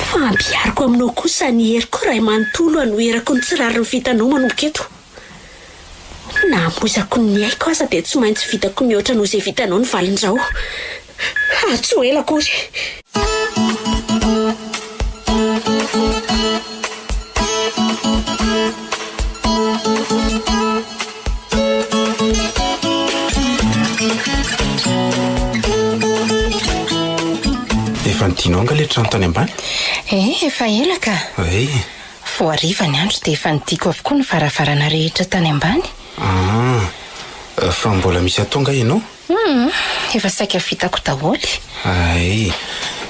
Fa ampihariko aminao kosa ny heriko iray manontolo hanoherako ny tsy rariny vitanao manomboka eto. Na hamoizako ny aiko aza dia tsy maintsy vitako mihoatra noho izay vitanao ny valin'izao. Ary tsy ho ela akory. Efa nidinao angaha ilay trano tany ambany? Eh, efa ela ka. Hey. Vao hariva ny andro dia efa nidiko avokoa ny varavarana rehetra tany ambany. Ah, fa mbola misy atao angaha ianao? Hum, efa saika vitako daholo. Hay,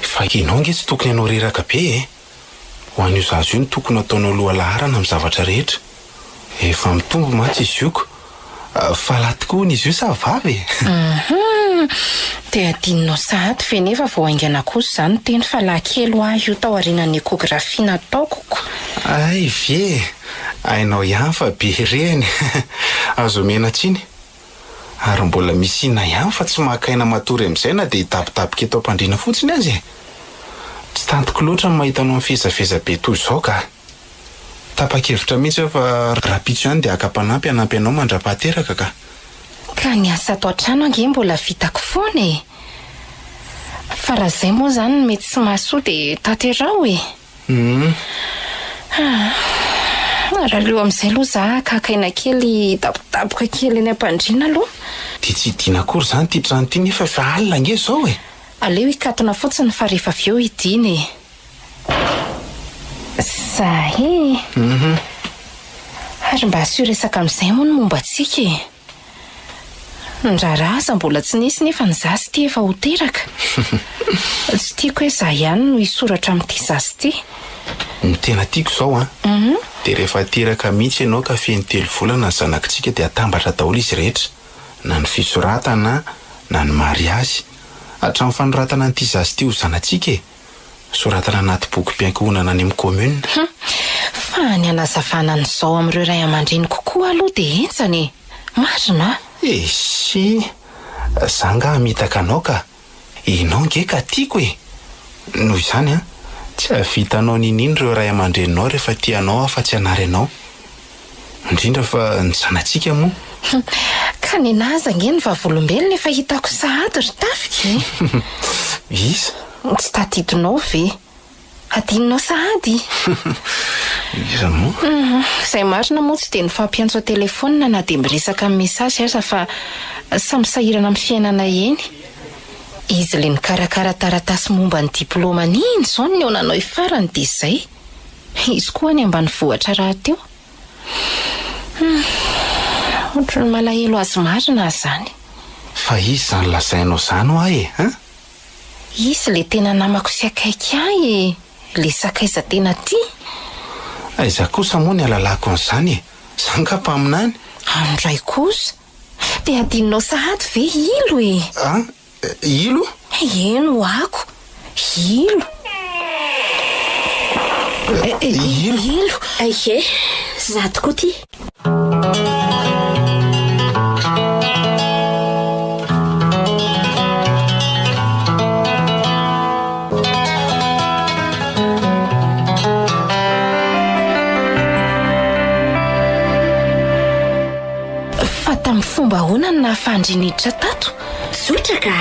fa ianao ange tsy tokony hanao reraka be e! Ho an'io zaza io no tokony hataonao lohalaharana amin'ny zavatra rehetra. Efa mitombo mantsy izy io ko. Fa lahy tokoa hono izy io sa vavy e? Hum, dia adinonao sahady ve nefa vao haingana kosa izaho niteny fa lahy kely hoa io tao aorianan'ny échographie nataoko ko. Hay ve e! Hainao ihany fa be reny. Aza omena tsiny. Ary mbola misy inona ihany fa tsy maka aina matory amin'izay na dia hidabodaboka eto am-pandriana fotsiny aza e! Tsy tantiko loatra ny mahita anao mifezafeza be toy izao ka! Tapa-kevitra mihitsy aho fa rahampitso ihany dia haka mpanampy hanampy anao mandra-pahateraka ka! Ka ny asa ato an-trano ange mbola vitako foana e! Fa raha izay moa izany no mety sy mahasoa dia tanteraho e! Humm. Ah, raha aleo amin'izay aloha za haka aina kely hidabodaboka kely eny am-pandriana aloha. Dia tsy hidiana akory izany ity trano ity nefa efa alina ange izao e! Aleo hikatona fotsiny fa rehefa avy eo hidiana e! Zay e! Humm. Ary mba asio resaka amin'izay moa ny momba antsika e. Ny raharaha aza mbola tsy nisy nefa ny zaza ity efa ho teraka. Tsy tiako hoe za ihany no hisoratra amin'ity zaza ity. Ny tena tiako izao an, dia rehefa teraka mihitsy ianao ka feno telo volana ny zanakitsika dia atambatra daholo izy rehetra, na ny fisoratana na ny mariazy, hatramin'ny fanoratana an'ity zaza ity ho zanatsika e! Soratana anaty bokim-piankohonana any amin'ny commune. Hum! Fa ny hanazavana an'izao amin'ireo ray aman-dreniko koa aloha dia henjana e! Marina a! Esy! Za nga hamitaka anao ka! Enao nge ka tiako e! Noho izany an, tsy hahavitanao n'inon'inona ireo ray aman-dreninao rehefa tia anao aho fa tsy hanary anao. Indrindra fa ny zanatsika moa. Hum, ka nenah aza ange ny vavolombelona efa hitako sahady ry Tafika e! Iza? Tsy tadidinao ve? Adinonao sahady? Iza moa? Hum, izay marina moa tsy dia nifampiantso an-telefaonina na dia miresaka amin'ny message aza fa samy sahirana amin'ny fiainana eny. Izy ilay nikarakara taratasy momba ny diplaomany iny izao no nihaonanao farany dia izay. Izy koa any ambanivohitra rahateo. Hum, ohatran'ny malahelo azy marina aho izany. Fa iza izany lazainao izany hoa e, hein? Izy ilay tena namako sy akaiky ahy e, ilay sakaiza tena tia. Aiza kosa moa ny alalako an'izany e, za nga mpaminany? Andray kosa, dia adinonao sahady ve Ilo e? An? Ilo? Eny ho'ako, ilo. Ilo. Ilo. Ie, za tokoa ty. Fa tamin'ny fomba ahoana no nahafahan-dry niditra tato? Tsotra ka!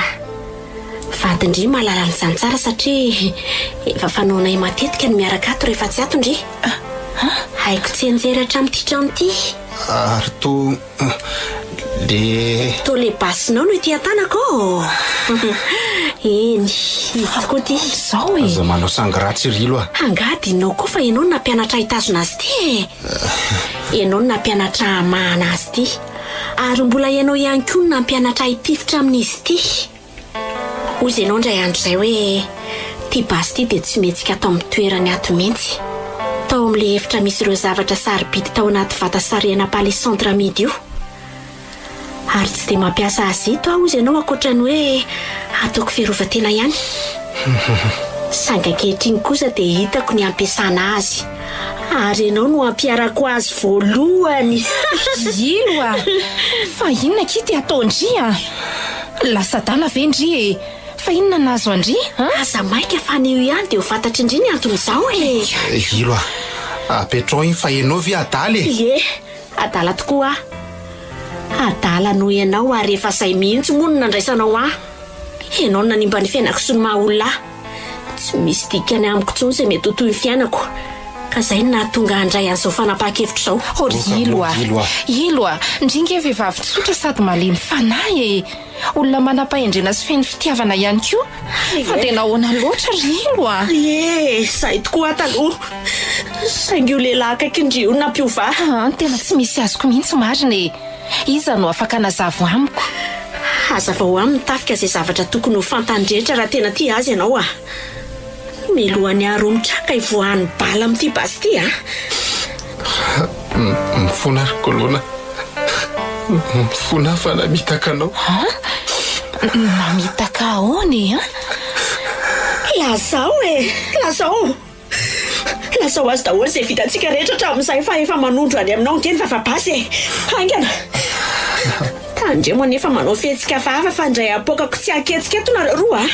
Vadin-dry mahalala an'izany tsara satria efa fanaonay matetika ny miaraka ato rehefa tsy ato ndry. Haiko tsianjery hatramin'ity trano ity. Ary toa le. Toa le basinao no ety an-tanako ô! Eny, izy tokoa ity. Izao e! Aza manao sangy ratsy ry Ilo a! Angaha adinonao koa fa ianao no nampianatra ahy hitazona azy ity e! Ianao no nampianatra ahy hamahana azy ity. Ary mbola ianao ihany koa no nampianatra ahy hitifitra amin'izy ity. Hoy izy ianao indray andro izay hoe, Ity basy ity dia tsy mihetsika ato amin'ny toerany ato mihitsy. Tao amin'ilay efitra misy ireo zavatra sarobidy tao anaty vata sarihana palissandre amidy io. Ary tsy dia mampiasa azy ito aho hozy ianao ankoatra ny hoe ataoko fiarovan-tena ihany. Saingy ankehitriny kosa dia hitako ny hampiasana azy. Ary ianao no hampiharako azy voalohany. Ilo a! Fa inona akia ty ataon-dry a? Lasa adala ve ndry e? Fa inona nahazo an-dry a? Aza maika fa anio ihany dia ho fantatry ndry ny anton'izao e! Ilo a! Apetrao iny fa ianao ve adala e? Ie, adala tokoa aho. Adala noho ianao ary efa izay mihitsy moa no nandraisanao ahy. Ianao no nanimba ny fiainako sy ny maha olona ahy. Tsy misy dikany amiko intsony izay mety ho toy ny fiainako. Ka izay no nahatonga ahy handray an'izao fanapahan-kevitra izao. Oh ry Ilo a! Ilo a! Ndry nge vehivavy tsotra sady malemy fanahy e! Olona manam-pahendrena sy feno fitiavana ihany koa. Fa dia nahoana loatra ry Ilo a! Ie, izay tokoa aho taloha. Saingy io lehilahy akaikin-dry io no nampiova ahy. Aa, tena tsy misy azoko mihitsy marina e! Iza no afaka hanazava amiko? Hazavao aminy tafika izay zavatra tokony ho fantany rehetra raha tena tia azy ianao a! Milohan'ny haromotra ka hivoahan'ny bala amin'ity basy ity a! Mifona ry Koloina. Mifona fa namitaka anao. An? Namitaka ahoana e an? Lazao e! Lazao! Lazao azy daholo izay vitantsika rehetra hatramin'izay fa efa manondro any aminao ange ny vava-basy e! Haingana! Tandremo anefa manao fihetsika hafahafa fa indray apoakako tsy haketsika eto nareo roa a!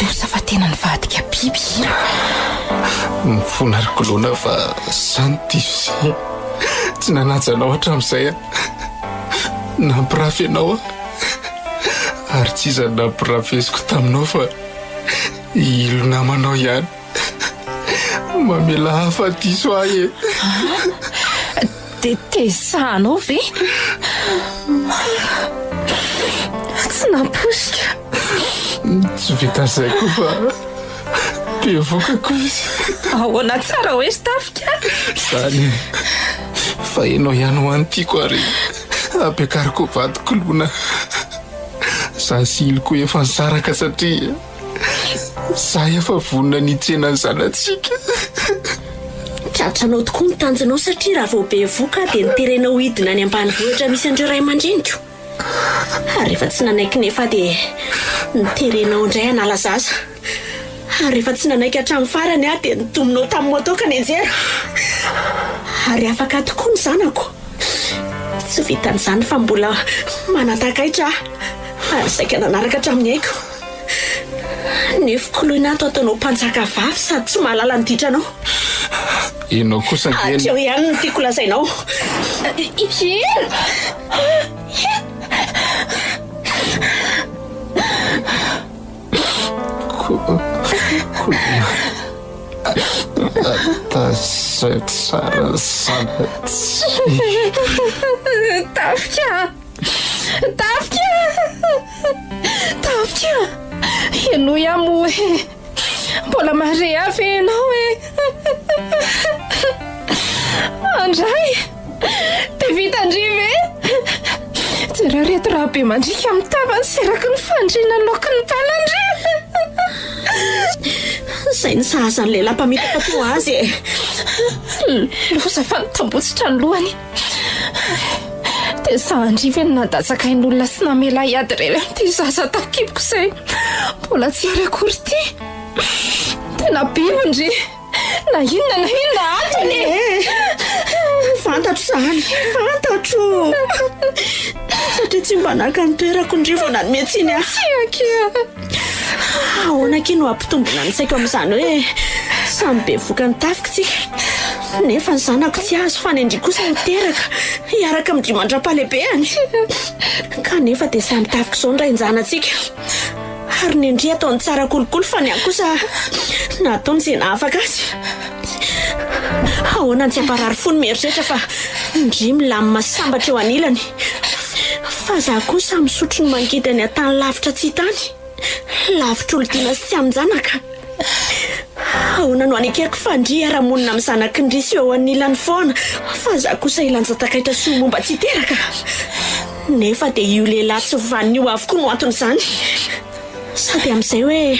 Loza fa tena nivadika biby io. Mifona ry Koloina fa za no diso sy tsy nanaja anao hatramin'izay aho. Nampirafy anao aho ary tsy iza no nampirafesiko taminao fa I Ilo namanao ihany. Mamelà ahy fa diso ahy e. Dia tezahanao ve? Tsy nampoiziko. Tsy vitan'izay koa fa bevoka koa izy. Ahoana tsara hoe ry Tafika? Izany e. Fa ianao ihany ho any tiako ary ampiakariko ho vadiko Lona. Za sy Ilo koa efa nisaraka satria za efa vonona ny hitsena ny zanatsika. Tratranao tokoa ny tanjonao satria raha vao bevoka aho dia noterenao hidina any ambanivohitra misy an'ireo ray aman-dreniko. Ary rehefa tsy nanaiky nefa dia noterenao indray hanala zaza. Ary rehefa tsy nanaiky hatramin'ny farany aho dia nodominao tamin'ny moto ka nianjera. Ary afaka tokoa ny zanako. Tsy vitan'izany fa mbola manan-takaitra aho ary saika nanaraka hatramin'ny aiko. Nefo koloina ato ataonao mpanjaka vavy sady tsy mahalala ny ditranao. Ianao kosa ange. Hatreo ihany no tiako lazainao. Hira! Koloina. Tazao tsara ny zanatsika. Tafika! Tafika! Tafika! Henoy aho moa e! Mbola mahare ahy ve ianao e? Andray! Dia vitan-dry ve? Jereo ireto rà be mandriaka amin'ny tavany sy eraky ny fandriana loaky ny tanan-dry! Izay no sahaza ny lehilahy mpamitaka toa azy e! Loza fa nitambotsitra ny lohany. Dia sahan-dry ve no nandatsaka ain'olona sy namela ahy hiady irery amin'ity zaza takiboko izay mbola tsy ary akory ity? Tena biby ndry! Na inona na inona antony e! Fantatro izany, fantatro! Satria tsy mba naka ny toerako ndry vao nanome tsiny ahy. Tsia akia! Ahoana akia no hampitombina ny saiko amin'izany hoe samy bevoka ny tafika tsika, nefa ny zanako tsy azo fa ny an-dry kosa ho teraka hiaraka amin-dry mandra-pahalehibeany. Kanefa dia samy tafika izao ny rain-janatsika. Ary ny an-dry ataony tsara kolikoly fa ny ahy kosa nataony izay nahafaka azy. Ahoana no tsy hamparary fo ny mieritreritra fa ndry milamina sy sambatra eo anilany. Fa za kosa misotro ny mangidy any an-tany lavitra tsy hita any. Lavitr'olon-tiana sy tsy amin-janaka. Ahoana no anekeko fa ndry hiara-monina amin'ny zanaky ndry sy eo anilany foana fa za kosa hilanja takaitra sy ho momba tsy hiteraka? Nefa dia io lehilahy tsy vanona io avokoa no anton'izany. Sady amin'izay hoe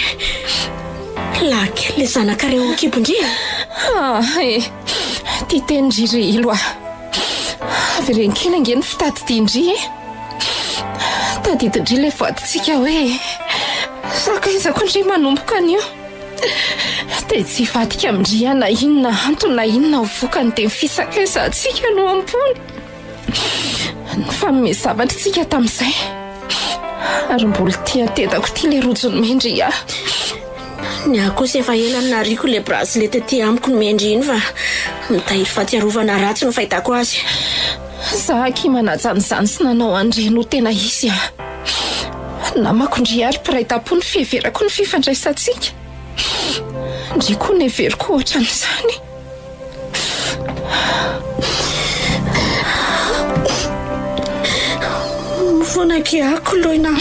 lahy kely ilay zanakareo ao an-kibon-dry e! Ah e! Tia teny ry ry Ilo a! Avereno kely ange ny fitadidian-dry e! Tadidin-dry ilay voadintsika hoe sakaizako ndry manomboka anio. Dia tsy hivadika amin-dry aho na inona antony na inona ho vokany dia ny fisakaizantsika no ambony. Nifanome zavatra isika tamin'izay. Ary mbola ity an-tendako ity ilay rojo nomendry ahy. Ny ahy kosa efa ela no nariako ilay bracelet ety amiko nomendry iny fa mitahiry fahatsiarovana ratsy no fahitako azy. Za akia manaja an'izany sy nanao an'ireny ho tena izy ah. Namako ndry ary mpiray tampo ny fiheverako ny fifandraisantsika. Ndry koa neveriko ohatran'izany. Mifona akia koloina.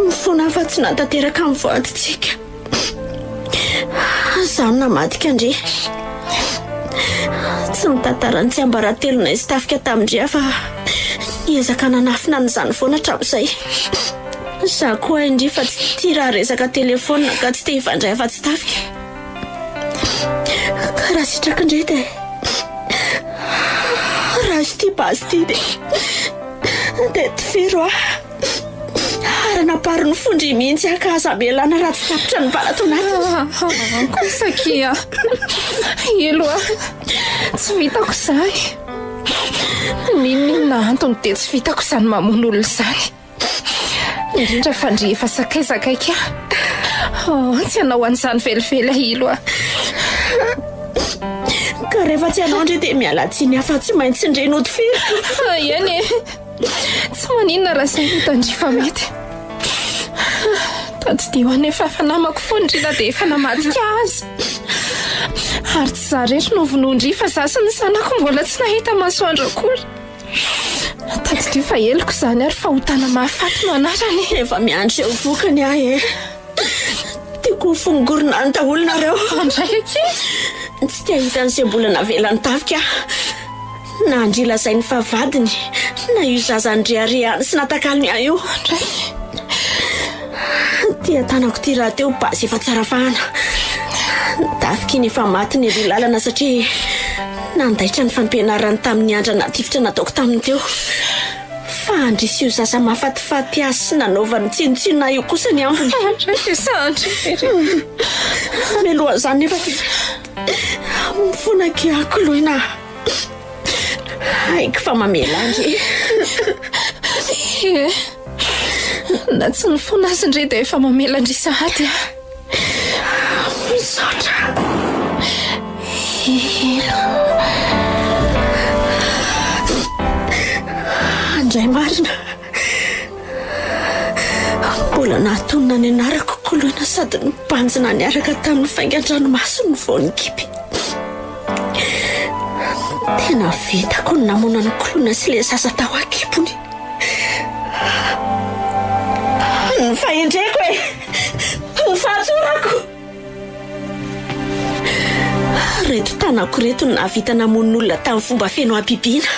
Mifona fa tsy nahatanteraka ny voadintsika. Izaho no namadika an-dry. Tsy nitantara ny tsiambaratelonay sy tafika tamin-dry aho fa niezaka nanafina an'izany foana hatramin'izay. Izaho koa hain-dry fa tsy tia raha resaka telefaonina ka tsy te hifandray afa-tsy tafika. Ka raha sitraky ndry dia raiso ity basy ity dia dia tifiro aho. Ary anaparo ny fon-dry mihitsy aho ka aza amelana raha tsy tapitra ny bala ato anatiny. Kosa akia. Elo a. Tsy vitako izany. N'inon'inona antony dia tsy vitako izany mamono olona izany. Indrindra fa ndry efa sakaiza akaiky ahy. Oh, tsy hanao an'izany velively aho Ilo a. Ka rehefa tsy hanao ndry dia miala tsiny aho fa tsy maintsy ndry no tifiriko. Eny e. Tsy maninona raha izay no tandrify fa mety. Tadidio anefa fa namako foana ndry na dia efa namadika aza. Ary tsy izaho irery no vonoin-dry fa izaho sy ny zanako mbola tsy nahita masoandro akory. Tadidio fa heloka izany ary fahotana mahafaty no anarany. Efa miandry eo vokany aho e. Tiako ho fongorina any daholo nareo. Andray akia. Tsy te hahita an'izay mbola navelan'ny tafika aho. Na an-dry lazainy fa vadiny, na io zaza nireharehany sy natakalony ahy io. Andray. Ity an-tanako ity rahateo basy efa tsara fahana. Ny tafika iny efa maty ny roa lalana satria nandaitra ny fampianarany tamin'ny andrana tifitra nataoko taminy teo. Fa handrisy io zaza mahafatifaty azy sy nanaovany tsinontsinona ahy io kosa ny ambiny. Andry sa Andry ery. Mialohan'izany nefa dia mifona akia koloina. Haiko fa mamela andry. Ie. Na tsy nifona azy ndry dia efa mamela andry sahady aho. Misaotra. Ela. Andray marina. Mbola nahatonona ny anarako koloina sady nibanjina niaraka tamin'ny faingan-dranomasony vao nikipy. Tena vitako ny namono an'i Koloina sy ilay zaza tao an-kibony. Ny fahendreko e! Ny fahatsorako! Ireto tanako ireto no nahavita namono olona tamin'ny fomba feno habibiana.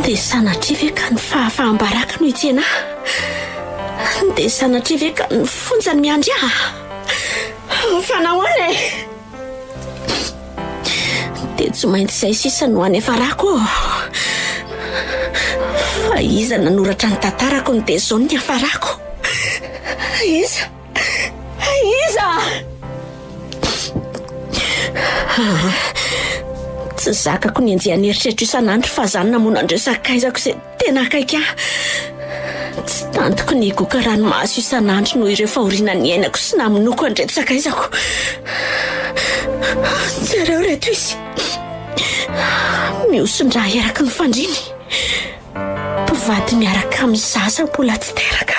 Dia sanatria ve ka ny fahafaham-baraka no hitsena ahy? Dia sanatria ve ka ny fonja no miandry ahy? Fa nahoana e? Dia tsy maintsy izay sisa no hanefarako ô. Fa iza nanoratra ny tantarako no dia izao no niafarako? Iza? Iza? Ah, tsy zakako ny enjehan'ny eritreritro isan'andro fa za namono an'ireo sakaizako izay tena akaiky ahy. Tsy tantiko ny higoka ranomaso isan'andro noho ireo fahoriana niainako sy namonoako an'ireto sakaizako. Jereo ireto izy. Mihoson-drà eraky ny fandriany. Mpivady miaraka amin'ny zaza mbola tsy teraka.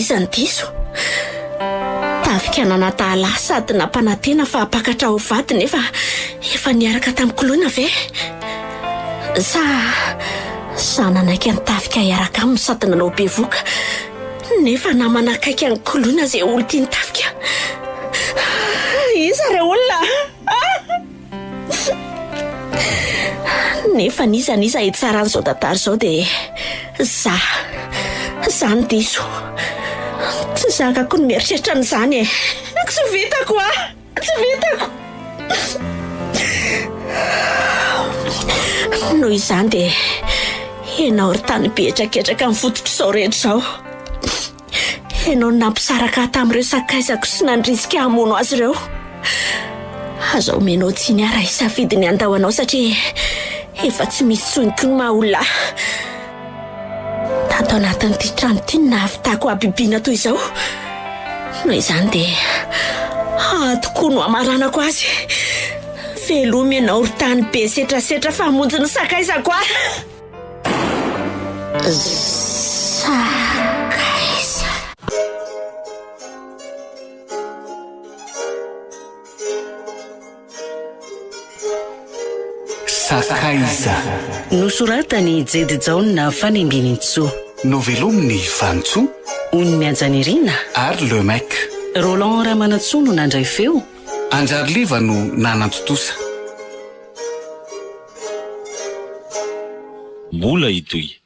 Iza no diso? Tafika nanadala ahy sady nampanantena fa hampakatra ho vady nefa efa niaraka tamin'i Koloina ve? Sa sa nanaiky an'i Tafika hiaraka aminy sady nanao bevoka nefa namana akaiky an'i Koloina izay olon-tian'i Tafika? Iza ireo olona? Nefa n'iza n'iza hitsara an'izao tantara izao dia za, za no diso. Tsy zakako ny mieritreritra an'izany e. Tsy vitako a! Tsy vitako! Noho izany dia ianao ry tany be hetraketraka ny fototr'izao rehetra izao. Ianao no nampisaraka ahy tamin'ireo sakaizako sy nandrisika ahy hamono azy ireo. Aza omenao tsiny ahy raha hisafidy ny handao anao satria efa tsy misy intsony koa ny maha olona ahy. Tato anatin'ity trano ity no nahavitako habibiana toy izao. Noho izany dia ato koa no hamaranako azy. Velomy ianao ry tany be setrasetra fa hamonjy ny sakaizako aho. Sakaiza. Sakaiza. Nosoratan'i Jedy Jaona Fanembinintsoa. Novelomin'i Vanintsoa. Ony Mihajanirina. Ary Le Mec. Roland Ramanantsoa no nandray feo. Anjariliva no nanantontosa. Mbola hitohy.